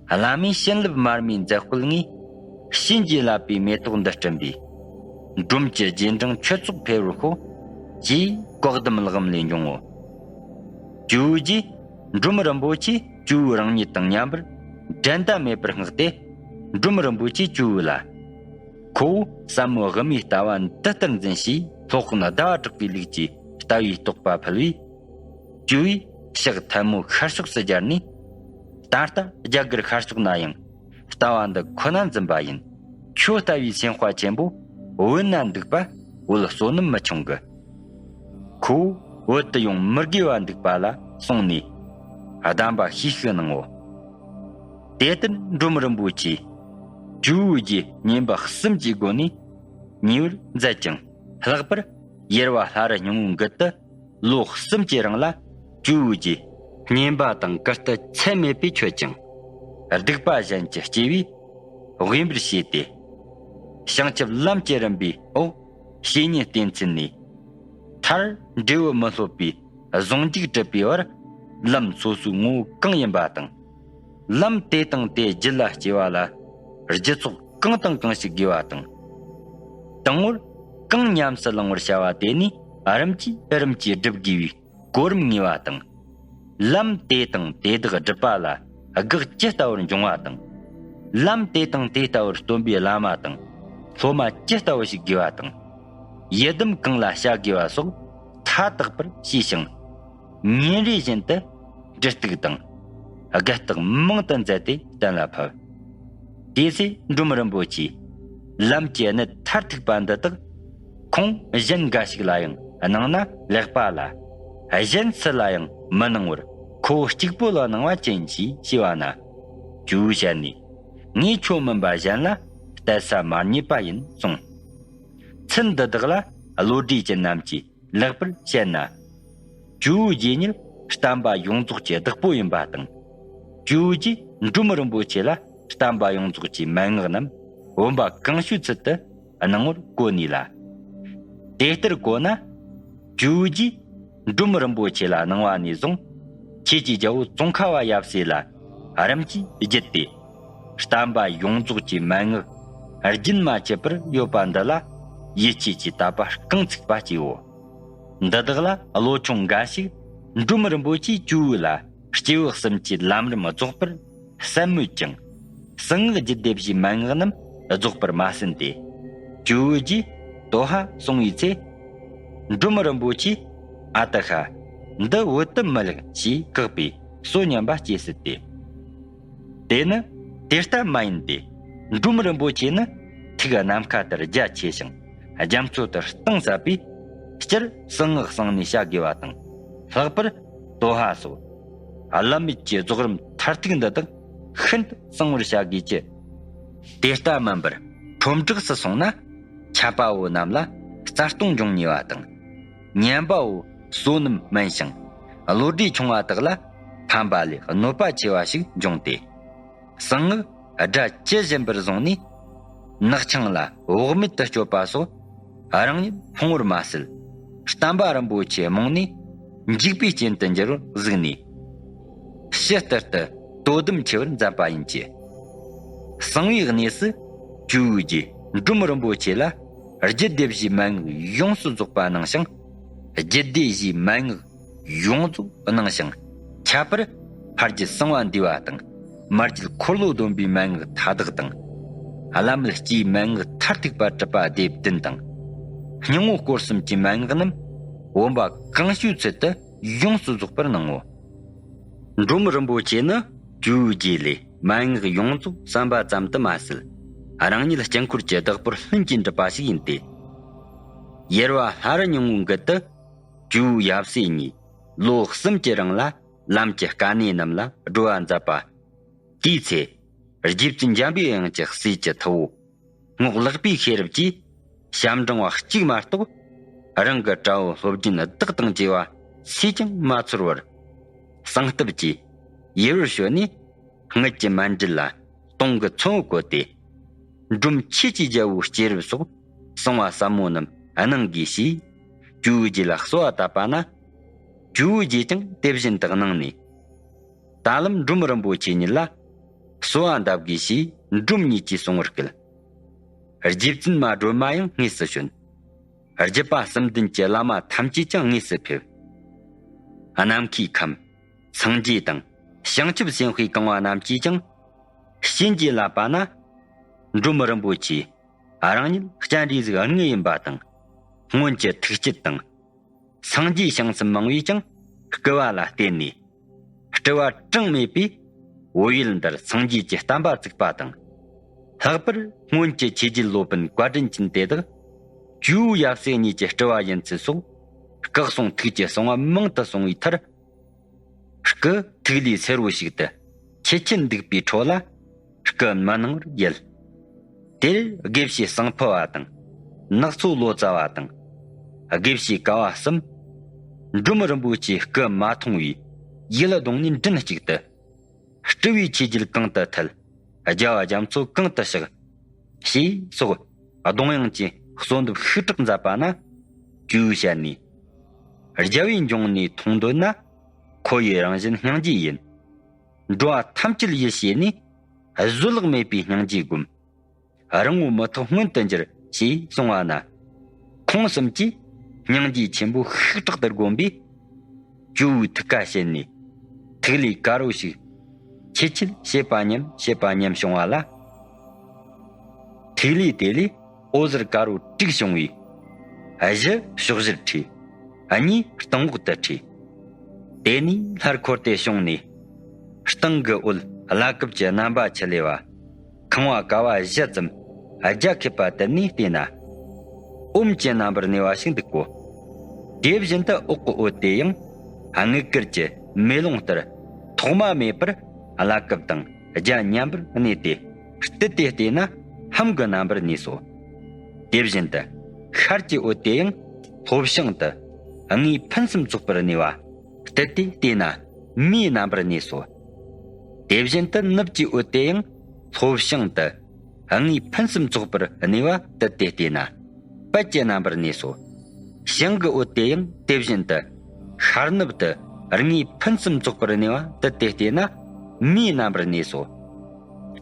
བླ་མའི་བྱིན་རླབས་མར་མེའི་མཛད་སྤྱོད་ངས། བྱིན་གྱིས་བརླབས་པའི་མེ་ཏོག་འདི་བསྐྲུན་པས། འབྲོམ་གྱི་རྗེས་འབྲང་ཁྱོད་ཚོགས་འཕེལ་བར་ཤོག་ཅེས་བཀའ་གདམས་ལག་ལེན་འབྱུང་ངོ་། ཇོ་བོ་རྗེས་འབྲོམ་རིན་པོ་ཆེ་ཇོ་བོ་རང་ཉིད་དང་མཉམ་པར་འགྲན་ཟླ་མེད་པར་བསྔགས་ཏེ། འབྲོམ་རིན་པོ་ཆེས་ཇོ་བོ་ལ། ཁོ་བོ་ཟབ་མོ་དབུ་མའི་ལྟ་བ་འདི་ལྟར་འཛིན་ཞེས་སློབ་དཔོན་ཟླ་བ་གྲགས་པའི་ལུགས་ཀྱི་ལྟ་བའི་རྟོགས་པ་ཕུལ་བས། ཇོ་བོས་ཕྱག་ཐལ་མོ་ཤར་ཕྱོགས་སུ་སྦྱར་ནས། ད་ལྟ་རྒྱ་གར་ཤར་ཕྱོགས་ན་ཡང་ལྟ་བ་འདི་ཁོ་ན་འཛིན་པ་ཡིན། ཁྱོད་ལྟ་བུའི་སེམས་དཔའ་ཆེན་པོ་བོད་ན་འདུག་པ་བོད་བསོད་ནམས་མི་ཆུང་གི། ཁོ་བོ་བོད་དུ་ཡོང་མི་དགོས་པ་འདུག་པ་ལ་སོང་ནས་གདམས་པ་ཤིག་ཤིག་གནང་ངོ་། དེ་ལྟར་འབྲོམ་རིན་པོ་ཆེས་ཇོ་བོ་རྗེ་བསྙེན་པ་གསུམ་གྱི་སྒོ་ནས་ཉེ་བར་མཛད་ཅིང་། ལྷག་པར་ཡེར་བ་ལྷ་རི་སྙིང་པོའི་མགུལ་དུ་ལོ་གསུམ་གྱི་རིང་ལ་ཇོ་བོ་རྗེ་བསྙེན་པ་དང་བཀུར་སྟི་ཚད་མེད་པས་མཆོད་ཅིང་། སྡིག་པ་གཞན་གྱི་སྐྱེ་བས་དབེན་པར་བྱས་ཏེ། བྱང་ཆུབ་ལམ་གྱི་རིམ་པའི་འོག་བཤེས་གཉེན་བསྟེན་ཚུལ་ནས། མཐར་འབྲས་བུ་མི་སློབ་པའི་ཟུང་འཇུག་གྲུབ་པའི་བར་ལམ་སོ་སོའི་ངོ་བོ་གང་ཡིན་པ་དང་། ལམ་དེ་དང་དེ་རྒྱུད་ལ་སྐྱེ་བ་ལ་རྒྱུ་ཚོགས་གང་དང་གང་ཞིག་དགོས་པ་དང་། དང་པོར་གང་ཉམས་སུ་བླང་བར་བྱ་བ་དེ་ནས་རིམ་གྱིས་རིམ་གྱིས་སྒྲུབ་དགོས་པའི་གོ་རིམ་ངེས་པ་དང་། ལམ་དེ་དང་དེ་དག་སྒྲུབ་པ་ལ་གེགས་ཇི་ལྟ་བུར་འབྱུང་བ་དང་། ལམ་དེ་དང་དེ་ལྟ་བུར་སྟོན་པའི་བླ་མ་དང་སློབ་མ་ཇི་ལྟ་བུ་ཞིག་དགོས་པ་དང་། ཡི་དམ་གང་ལ་བྱ་དགོས་པ་སོགས་མཐའ་དག་པར་ཤེས་ཤིང་། ཉིན་རེ་བཞིན་དུ་འབྲུ་གཏུགས་དང་། དགེ་རྟགས་མང་དུ་མཛད་དེ་གཏན་ལ་ཕབ། དེ་ཚེ་འབྲོམ་རིན་པོ་ཆེས་ལམ་གྱི་གནད་མཐར་ཐུག་པ་འདི་དག་ཁོང་གཞན་འགའ་ཞིག་ལ་ཡང་གནང་ན་ལེགས་པ་ལ། གཞན་སུ་ལ་ཡང་མི་གནང་བར་ཁོ་བོ་གཅིག་པོ་ལ་གནང་བ་ཅི་ཡིན་ཞེས་ཞུས་པ་ན། ཇོ་བོའི་ཞལ་ནས། ངས་ཁྱོད་མིན་པ་གཞན་ལ་གཏད་ས་མ་རྙེད་པ་ཡིན་གསུངས། ཚུལ་འདི་དག་ལ་བློ་གྲོས་ཅན་རྣམས་ཀྱིས་ལེགས་པར་དཔྱད་ན། ཇོ་བོ་རྗེ་ཉིད་བསྟན་པ་ཡོངས་རྫོགས་ཀྱི་བདག་པོ་ཡིན་པ་དང་། ཇོ་བོ་རྗེས་འབྲོམ་རིན་པོ་ཆེ་ལ་བསྟན་པ་ཡོངས་རྫོགས་ཀྱི་མན་ངག་རྣམས་བུམ་པ་གང་བྱོའི་ཚུལ་དུ་གནང་བར་གོ་ནུས་ལ། དེ་ལྟར་གོ་ན། ཇོ་བོ་རྗེས་འབྲོམ་རིན་པོ་ཆེ་ལ་གནང་བ་ནས་བཟུང་། ཆོས་ཀྱི་རྒྱལ་པོ་ཙོང་ཁ་པ་ཡབ་སྲས་ལ་རིམ་གྱིས་བརྒྱུད་དེ། བསྟན་པ་ཡོངས་རྫོགས་ཀྱི་མན་ངག་རྒྱུན་མ་ཆད་པར་ཡོད་པ་འདི་ལ་ཡིད་ཆེས་ཀྱིས་དད་པ་རྐང་ཚུགས་པ་སྐྱེའོ། འདི་དག་ལ་བློ་ཆུང་འགའ་ཞིག་འབྲོམ་རིན་པོ་ཆེས་ཇོ་བོ་ལ་སྐྱེས་བུ་གསུམ་གྱི་ལམ་རིམ་རྫོགས་པར་སེམས་མོས་ཀྱང་། གསང་སྔགས་རྒྱུད་སྡེ་བཞིའི་མན་ངག་རྣམས་རྫོགས་པར་མ་ཟིན་ཏེ། ཇོ་བོ་རྗེས་དོ་ཧ་གསུང་བའི་ཚེ། འབྲོམ་རིན་པོ་ཆེས། ཨ་ཏི་ཤ། འདི་བོད་དུ་མི་ལེགས་ཞེས་བཀག་པས་གསོད་སྙམ་པ་སྐྱེས་སྲིད་དེ། དེ་ནི་དེ་ལྟ་མ་ཡིན་ཏེ། འབྲོམ་རིན་པོ་ཆེ་ནི་ཐུགས་ནམ་མཁའ་ལྟར་རྒྱ་ཆེ་ཞིང་རྒྱ་མཚོ་ལྟར་གཏིང་ཟབ་པས་སྤྱིར་གསང་སྔགས་གསང་ནས་བྱ་དགོས་པ་དང་། ལྷག་པར་དོ་ཧ་སོགས་བླ་མེད་ཀྱི་རྫོགས་རིམ་མཐར་ཐུག་འདི་དག་ཤིན་ཏུ་གསང་བར་བྱ་དགོས་ཀྱི། དེ་ལྟ་མིན་པར་ཁྲོམ་བསྒྲགས་སུ་སོང་ན་ཆད་པ་བོ་རྣམས་ལ་རྩ་ལྟུང་འབྱུང་ནུས་པ་དང་། ཉན་པ་བོ་བསོད་ནམས་དམན་ཞིང་བློ་གྲོས་ཆུང་བ་དག་ལ་ཕན་པ་ལས་གནོད་པ་ཆེ་བ་ཞིག་འབྱུང་སྟེ། གསང་སྔགས་སྒྲ་ཇི་བཞིན་པར་བཟུང་ནས་ནག་ཆང་ལ་བག་མེད་དུ་སྤྱོད་པ་སོགས་རང་ཉིད་ཕུང་བར་མ་ཟད། བསྟན་པ་རིན་པོ་ཆེ་རྨོངས་ནས་འཇིག་པའི་རྐྱེན་དུ་འགྱུར་བར་གཟིགས་ནས། ཕྱི་ལྟར་དུ་དོ་དམ་ཆེ་བར་མཛད་པ་ཡིན་གྱི། གསང་བའི་གནས་སུ་ཇོ་བོའི་རྗེ་འབྲོམ་རིན་པོ་ཆེ་ལ་རྒྱུད་སྡེ་བཞིའི་མན་ངག་ཡོངས་སུ་རྫོགས་པ་གནང་ཞིང་། རྒྱུད་སྡེ་བཞིའི་མན་ངག་ཡོངས་རྫོགས་གནང་ཞིང་། ཁྱད་པར་ཕ་རྒྱུད་གསང་བ་འདུས་པ་དང་། མ་རྒྱུད་འཁོར་ལོ་སྡོམ་པའི་མན་ངག་མཐའ་དག་དང་། བླ་མེད་སྤྱིའི་མན་ངག་མཐར་ཐུག་པ་གྲུབ་པ་སྡེ་བདུན་དང་། སྙིང་པོ་སྐོར་གསུམ་གྱི་མན་ངག་རྣམས་བུམ་པ་གང་བྱོའི་ཚུལ་དུ་ཡོངས་སུ་རྫོགས་པར་གནང་ངོ་། འབྲོམ་རིན་པོ་ཆེ་ནི་ཇོ་བོའི་རྗེ་ལས་མན་ངག་ཡོངས་རྫོགས་གསན་པ་ཙམ་དུ་མ་ཟད། རང་ཉིད་དཀྱིལ་འཁོར་གྱི་བདག་པོར་ལྷུན་གྱིས་འགྲུབ་པ་ཞིག་ཡིན་ཏེ། ཡེར་བ་ལྷ་རི་སྙིང་པོའི་མགུལ་དུ་ཇོ་བོ་ཡབ་སྲས་གཉིས་ལོ་གསུམ་གྱི་རིང་ལ་ལམ་གྱི་དཀའ་གནད་རྣམས་ལ་སྒྲོལ་བ་མཛད་པ། དེའི་ཚེ་རྗེ་བཙུན་འཇམ་པའི་དབྱངས་ཀྱི་སྲས་ཀྱི་ཐུ་བོ་རྔོག་ལེགས་པའི་ཤེས་རབ་ཀྱིས་ཞབས་འབྲིང་བ་གཅིག་མ་གཏོགས་རང་གི་དགྲ་བོ་སློབ་རྒྱུན་བདག་དང་བཅས་པ་སུས་ཀྱང་མ་ཚོར་བར། གསང་སྟབས་ཀྱིས་ཡེར་བར་བྱོན་ནས་རྔུལ་གྱི་མཎྜལ་ལ་དུང་གི་ཚོམ་བུ་བཀོད་དེ། འབྲོམ་ཁྱེད་ཀྱི་རྒྱལ་པོའི་སྐྱེས་རབས་སོགས་གསང་བ་ཟབ་མོ་རྣམས་གནང་དགོས་ཞེས། ཇོ་བོ་རྗེ་ལ་གསོལ་བ་བཏབ་པ་ན། ཇོ་བོ་རྗེས་ཀྱང་དེ་བཞིན་དུ་གནང་ནས། ད་ལམ་འབྲོམ་རིན་པོ་ཆེ་ཉིད་ལ་གསོལ་བ་འདེབས་དགོས་ཞེས་འབྲོམ་ཉིད་ཀྱིས་གསུང་བར་བསྐུལ། རྗེ་བཙུན་མ་སྒྲོལ་མ་ཡང་དངོས་སུ་བྱོན། རྒྱུད་པ་གསུམ་ལྡན་གྱི་བླ་མ་ཐམས་ཅད་ཀྱང་དངོས་སུ་ཕེབས། ནམ་མཁའི་ཁམས་སངས་རྒྱས་དང་བྱང་ཆུབ་སེམས་དཔའི་གང་བ་རྣམས་ཀྱིས་ཀྱང་བྱིན་གྱིས་བརླབས་པ་ན། འབྲོམ་རིན་པོ་ཆེ་རང་ཉིད་སྤྱན་རས་གཟིགས་དངོས་ཡིན་པ་དང་། སྔོན་གྱི་ཐུགས་བསྐྱེད་དང་། སངས་རྒྱས་བྱང་སེམས་མང་བས་ཀྱང་སྐུལ་བ་ལ་བརྟེན་ནས། སྤྲུལ་བ་གྲངས་མེད་པས་བོད་ཡུལ་འདིར་སངས་རྒྱས་ཀྱི་བསྟན་པ་བཙུགས་པ་དང་། ལྷག་པར་སྔོན་གྱི་ཆོས་རྒྱལ་སློབ་དཔོན་བཀའ་དྲིན་ཅན་དེ་དག་ཇོ་བོ་ཡབ་སྲས་གཉིས་ཀྱི་སྤྲུལ་བ་ཡིན་ཚུལ་སོགས་སྐུ་གསུང་ཐུགས་ཀྱི་གསང་བ་མང་དུ་གསུངས་པའི་མཐར། སྐུ་ཐིག་ལེ་སེར་བོ་ཞིག་ཏུ་ཁྱེད་ཆེན་འདུག་པའི་ཁྲོད་ལ། སྐུ་མི་སྣང་བར་ཡལ། དེར་དགེ་བཤེས་ཟངས་ཕུ་བ་དང་། ནག་ཚོ་ལོ་ཙཱ་བ་དང་། དགེ་བཤེས་ཀ་བ་གསུམ། འབྲོམ་རིན་པོ་ཆེའི་སྐུ་མ་མཐོང་བས་ཡིད་ལ་གདུང་ནས་མགྲིན་གཅིག་ཏུ། སྤྲུལ་པའི་ཆོས་རྒྱལ་གང་དུ་ཐལ། རྒྱལ་བ་རྒྱ་མཚོ་གང་དུ་གཤེགས། ཞེས་སོགས་གདུང་དབྱངས་ཀྱི་གསོལ་འདེབས་ཤུགས་དྲག་མཛད་པ་ན། ཇོ་བོའི་ཞལ་ནས། རྒྱལ་བའི་འབྱུང་གནས་མཐོང་འདོད་ན། ཁོ་བོའི་རང་བཞིན་སྙིང་རྗེ་ཡིན། འགྲོ་བ་ཐམས་ཅད་ཡིད་བྱས་ནས། བཟོད་གླགས་མེད་པའི་སྙིང་རྗེ་བསྒོམ། རིང་པོ་མི་ཐོགས་མངོན་དུ་འགྱུར། ཞེས་གསུངས་པ་ན། ཁོང་གསུམ་གྱིས་སྙིང་རྗེ་ཆེན་པོ་ཤུགས་དྲག་ཏུ་བསྒོམས་པས། ཇོ་བོའི་ཐུགས་ཀ་ཞལ་ནས་ཐིག་ལེ་དཀར་པོ་ཞིག་ཆེ་ཆེར་བྱེད་པ་མཉམ་བྱེད་པ་མཉམ་བྱུང་བ་ལ། ཐིག་ལེ་དེ་ལས་འོད་ཟེར་དཀར་པོ་དྲུག་བྱུང་བས། གཞི་ཕྱོགས་བཞིར་འཕྲོས། གཉིས་སྟེང་འོག་ཏུ་འཕྲོས། དེ་ནས་སླར་འཁོར་ཏེ་བྱུང་ནས། སྟེང་གི་འོད་བླ་གབ་ཀྱི་རྣམ་པ་ཆུ་ལེ་བ། ཁང་བ་ཀ་བ་བཞི་ཙམ་རྒྱ་ཁེབས་པ་དེ་ནས་བལྟས་ན། ཨོམ་གྱི་རྣམ་པར་གནས་པ་ཞིག་འདུག་གོ། དེ་བཞིན་དུ་འོག་གི་འོད་དེ་ཡང་དངུལ་དཀར་གྱི་མེ་ལོང་ལྟར་ཐོག་མ་མེད་པར་བླ་གབ་དང་རྒྱ་མཉམ་པར་གནས་ཏེ། བལྟས་ཏེ་བལྟས་ན་ལྷམ་གྱི་རྣམ་པར་གནས་སོ། དེ་བཞིན་དུ་ཤར་གྱི་འོད་དེ་ཡང་ལྷོ་བྱང་དུ་དངོས་ཕུན་སུམ་ཚོགས་པར་གནས་པ། བལྟས་ཏེ་བལྟས་ན་མེའི་རྣམ་པར་གནས་སོ། དེ་བཞིན་དུ་ནུབ་ཀྱི་འོད་དེ་ཡང་ལྷོ་བྱང་དུ་དངོས་ཕུན་སུམ་ཚོགས་པར་གནས་པ་བལྟས་ཏེ་བལྟས་ན་པད་ཀྱི་རྣམ་པར་གནས་སོ། བྱང་གི་འོད་དེ་ཡང་དེ་བཞིན་དུ་ཤར་ནུབ་ཏུ་དངོས་ཕུན་སུམ་ཚོགས་པར་གནས་པ་བལྟས་ཏེ་བལྟས་ན་མེའི་རྣམ་པར་གནས་སོ།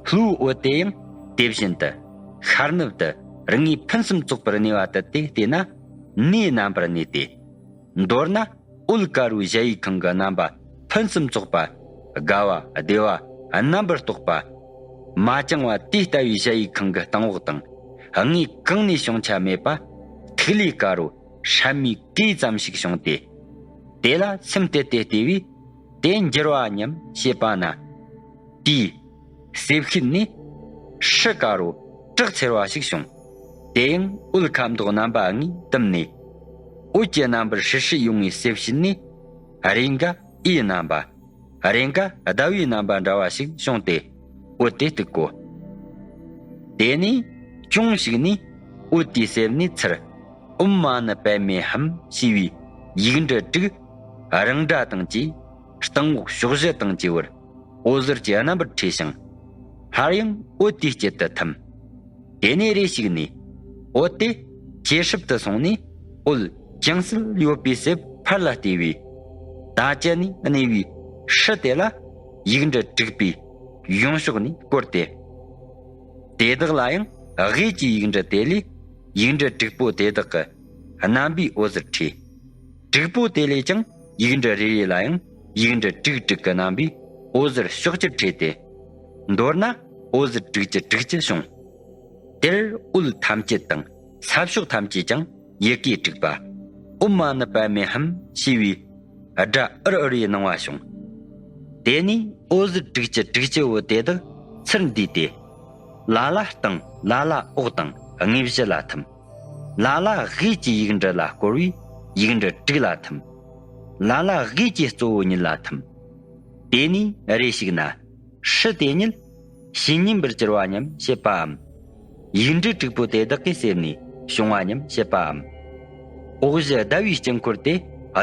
ལྷོའི་འོད་དེ་ཡང་དེ་བཞིན་དུ་ཤར་ནུབ་ཏུ་དངོས་ཕུན་སུམ་ཚོགས་པར་གནས་པ་བལྟས་ཏེ་བལྟས་ན་ནུས་རྣམ་པར་གནས་ཏེ། མདོར་ན་འོད་དཀར་པོའི་གཞལ་ཡས་ཁང་གི་རྣམ་པ་ཕུན་སུམ་ཚོགས་པ། དགའ་བ་བདེ་བ་རྣམ་པར་རྟོག་པ། མ་བཅིངས་པ་དེ་ལྟ་བུའི་གཞལ་ཡས་ཁང་གི་སྟེང་འོག་དང་དངོས་གང་ནས་བྱུང་ཆ་མེད་པ། ཐིག་ལེ་དཀར་པོ་སྲན་མའི་གོས་ཙམ་ཞིག་བྱུང་སྟེ། དེ་ལ་སེམས་གཏད་དེ་བལྟས་པས་དེ་འགྱུར་བ་མཉམ་བྱེད་པ་ན། དེའི་གསེབ་ཤུལ་ནས་སྲི་དཀར་པོ་བྲག་འཚེར་བ་ཞིག་བྱུང་། དེ་ཡང་འོད་ཁ་མདོག་རྣམ་པ་གཉིས་བསྡོམས་ནས། འོད་ཀྱི་རྣམ་པར་ཧྲིལ་ཧྲིལ་ཡོང་བའི་གསེབ་ཤུལ་ནས་རེས་འགའ་འོད་རྣམ་པ། རེས་འགའ་ཟླ་བའི་རྣམ་པ་འདྲ་བ་ཞིག་བྱུང་སྟེ་འོད་དེ་བཏུད་གོ། དེ་ནས་ཅུང་ཞིག་ནས་འོད་དེའི་གསེབ་ནས་ཚུར་ཨོཾ་མ་ཎི་པདྨེ་ཧཱུྃ་ཞེས་པའི་ཡིག་འབྲུ་དྲུག་རང་སྒྲ་དང་བཅས་སྟེང་འོག་ཕྱོགས་བཞི་དང་བཅས་པར་འོད་ཟེར་གྱི་རྣམ་པར་འཕྲོས་ཤིང་། སླར་ཡང་འོད་དེའི་དཀྱིལ་དུ་ཐིམ། དེ་ནས་རེ་ཞིག་ནས་འོད་དེ་ཇེ་ཧྲིལ་དུ་སོང་ནས་འོད་ཅུང་ཟད་ཡོད་པའི་གསེབ་ཕར་ལ་བལྟས་པས། ད་ཅི་ནས་གནས་པའི་སྲི་དེ་ལ་ཡིག་འབྲུ་དྲུག་པས་ཡུམ་ཕྱོགས་ནས་བསྐོར་ཏེ། དེ་དག་ལ་ཡང་དབུས་ཀྱི་ཡིག་འབྲུ་དེ་ལས་ཡིག་འབྲུ་དྲུག་པོ་དེ་དག་གི་རྣམ་པའི་འོད་ཟེར་འཕྲོས། དྲུག་པོ་དེ་ལས་ཀྱང་ཡིག་འབྲུ་རེ་རེ་ལ་ཡང་ཡིག་འབྲུ་དྲུག་དྲུག་གི་རྣམ་པའི་འོད་ཟེར་ཕྱོགས་བཅུར་འཕྲོས་ཏེ། མདོར་ན་འོད་ཟེར་དྲུག་ཅུ་དྲུག་ཅུ་བྱུང་། དེར་འོད་ཐམས་ཅད་དང་ས་ཕྱོགས་ཐམས་ཅད་ཀྱང་ཡི་གེ་དྲུག་པ། ཨོཾ་མ་ཎི་པདྨེ་ཧཱུྃ་ཞེས་པའི་སྒྲ་འུར་འུར་བའི་སྣང་བ་བྱུང་། དེ་ནས་འོད་ཟེར་དྲུག་ཅུ་དྲུག་ཅུ་བོ་དེ་དག་ཚུར་འདུས་ཏེ། ལ་ལ་སྟེང་ལ་ལ་འོག་དང་དངོས་གཞི་ལ་ཐིམ། ལ་ལ་དབུས་ཀྱི་ཡིག་འབྲུ་ལ་བསྐོར་བའི་ཡིག་འབྲུ་དྲུག་ལ་ཐིམ། ལ་ལ་དབུས་ཀྱི་གཙོ་བོ་ཉིད་ལ་ཐིམ། དེ་ནས་རེ་ཞིག་ན་སྲི་དེ་ཉིད་ཕྱི་ཉིན་པར་གྱུར་བ་མཉམ་བྱེད་པའམ། ཡིག་འབྲུ་དྲུག་པོ་དེ་དག་གི་གསེབ་ནས་བྱུང་བ་མཉམ་བྱེད་པའམ། འོག་གཞི་ཟླ་བའི་དཀྱིལ་འཁོར་དེ་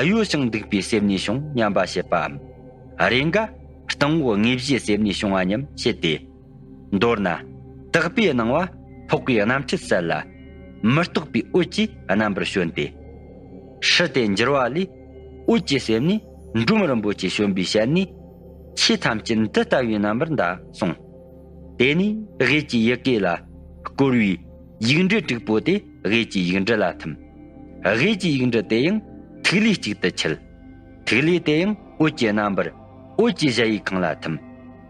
གཡོ་ཞིང་འདུག་པའི་གསེབ་ནས་བྱུང་སྙམ་པ་བྱེད་པའམ། རེས་འགའ་སྟེང་འོག་དངོས་གཞིའི་གསེབ་ནས་བྱུང་བ་མཉམ་བྱེད་དེ། མདོར་ན་དག་པའི་སྣང་བ་ འཕགས་པའི་རྣམ་འཕྲུལ་གསལ་ལ། མི་རྟག་པའི་འོད་ཀྱི་རྣམ་པར་བྱོན་ཏེ། ཧྲི་དེ་འགྱུར་བ་ལས། འོད་ཀྱི་ཟེར་ནས་འབྲོམ་རིན་པོ་ཆེ་བྱོན་པའི་ཞལ་ནས། ཆོས་ཐམས་ཅད་འདི་ལྟ་བུའི་རྣམ་པར་འདའ་གསུངས། དེ་ནས་དབུས་ཀྱི་ཡི་གེ་ལ་བསྐོར་བའི་ཡིག་འབྲུ་དྲུག་པོ་དེ་དབུས་ཀྱི་ཡིག་འབྲུ་ལ་ཐིམ། དབུས་ཀྱི་ཡིག་འབྲུ་དེ་ཡང་ཐིག་ལེ་གཅིག་ཏུ་འཁྱིལ། ཐིག་ལེ་དེ་ཡང་འོད་ཀྱི་རྣམ་པར་འོད་ཀྱི་གཞལ་ཡས་ཁང་ལ་ཐིམ།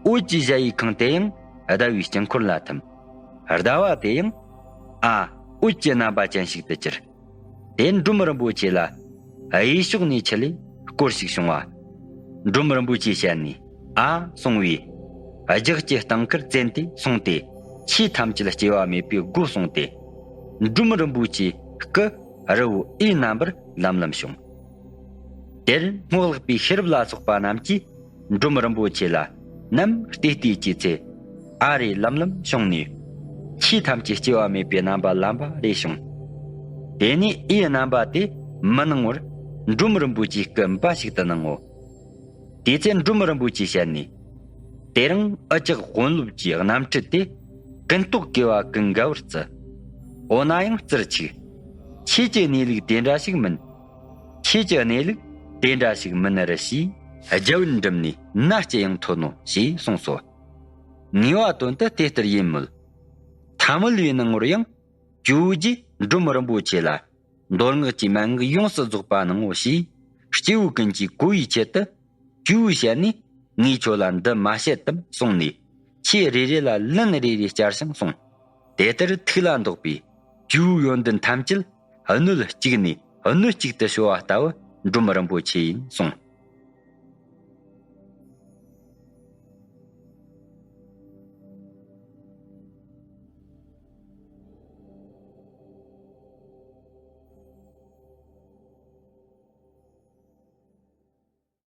འོད་ཀྱི་གཞལ་ཡས་ཁང་དེ་ཡང་ཟླ་བའི་དཀྱིལ་འཁོར་ལ་ཐིམ། ཟླ་བ་དེ་ཡང་ཨ་འོད་ཀྱི་རྣམ་པ་ཅན་ཞིག་ཏུ་གྱུར། དེ་འབྲོམ་རིན་པོ་ཆེ་ལ་གཡས་ཕྱོགས་ནས་ཆི་ལེ་སྐོར་ཞིག་བྱུང་བ། འབྲོམ་རིན་པོ་ཆེའི་ཞལ་ནས་ཨ་གསུང་བས། རྒྱགས་ཀྱི་སྟེང་ཁར་བཙན་ཏེ་སོང་སྟེ། ཆོས་ཐམས་ཅད་སྐྱེ་བ་མེད་པའི་སྒོ་སོང་སྟེ། འབྲོམ་རིན་པོ་ཆེའི་སྐུ་རི་བོ་ཨེ་རྣམ་པར་ལམ་ལམ་བྱུང་། དེར་སྔགས་ལྷག་པའི་ཤེས་རབ་ལ་སོགས་པ་རྣམས་ཀྱིས། འབྲོམ་རིན་པོ་ཆེ་ལ་ནམ་བལྟས་བལྟས་ཀྱི་ཚེ། ཨ་རེ་ལམ་ལམ་བྱུང་ནས། ཆོས་ཐམས་ཅད་སྐྱེ་བ་མེད་པའི་རྣམ་པ་ལམ་པ་རེ་བྱུང་། དེ་ནས་ཨེ་རྣམ་པ་དེ་མི་སྣང་བར། འབྲོམ་རིན་པོ་ཆེའི་སྐུ་འབའ་ཞིག་ཏུ་སྣང་ངོ་། དེ་ཚེ་འབྲོམ་རིན་པོ་ཆེའི་ཞལ་ནས། དེ་རིང་འུ་ཅག་དཔོན་སློབ་ཀྱི་རྣམ་འཕྲུལ་དེ། ཀུན་རྟོག་གེ་བ་ཀུན་དགའ་བར་བརྩི། འོ་ན་ཡང་བརྩི་ཆུག་ཆོས་ཀྱི་གནས་ལུགས་དེ་འདྲ་ཞིག་མིན། ཆོས་ཀྱི་གནས་ལུགས་དེ་འདྲ་ཞིག་མིན་ནི་རེད་ཞེས། རྒྱལ་བུ་འབྲུམ་ནས་མནའ་སྐྱེལ་ཡང་ཐོན་ནོ་ཞེས་གསུངས་སོ། ངེས་པ་དོན་དུ་དེ་ལྟར་ཡིན་མོད། ཐ་མལ་པའི་སྣང་ངོར་ཡང་། ཇོ་བོ་རྗེས་འབྲོམ་རིན་པོ་ཆེ་ལ། མདོ་སྔགས་ཀྱི་མན་ངག་ཡོངས་སུ་རྫོགས་པ་གནང་ངོ་ཞེས། སྐྱེ་བོ་ཀུན་གྱིས་གོ་བའི་ཆེད་དུ། ཇོ་བོའི་ཞལ་ནས། ངས་ཁྱོད་ལ་འདི་མ་བཤད་དམ་གསུངས་ནས། ཆོས་རེ་རེ་ལ་ལན་རེ་རེ་བསྐྱར་ཞིང་གསུངས། དེ་ལྟར་ཐུགས་ལ་འདོགས་པའི། ཇོ་བོའི་ཡོན་ཏན་ཐམས་ཅད། སྣོད་གཅིག་ནས་སྣོད་གཅིག་ཏུ་གསོལ་བ་ལྟ་བུ། འབྲོམ་རིན་པོ་ཆེ་ཡིན་གསུངས།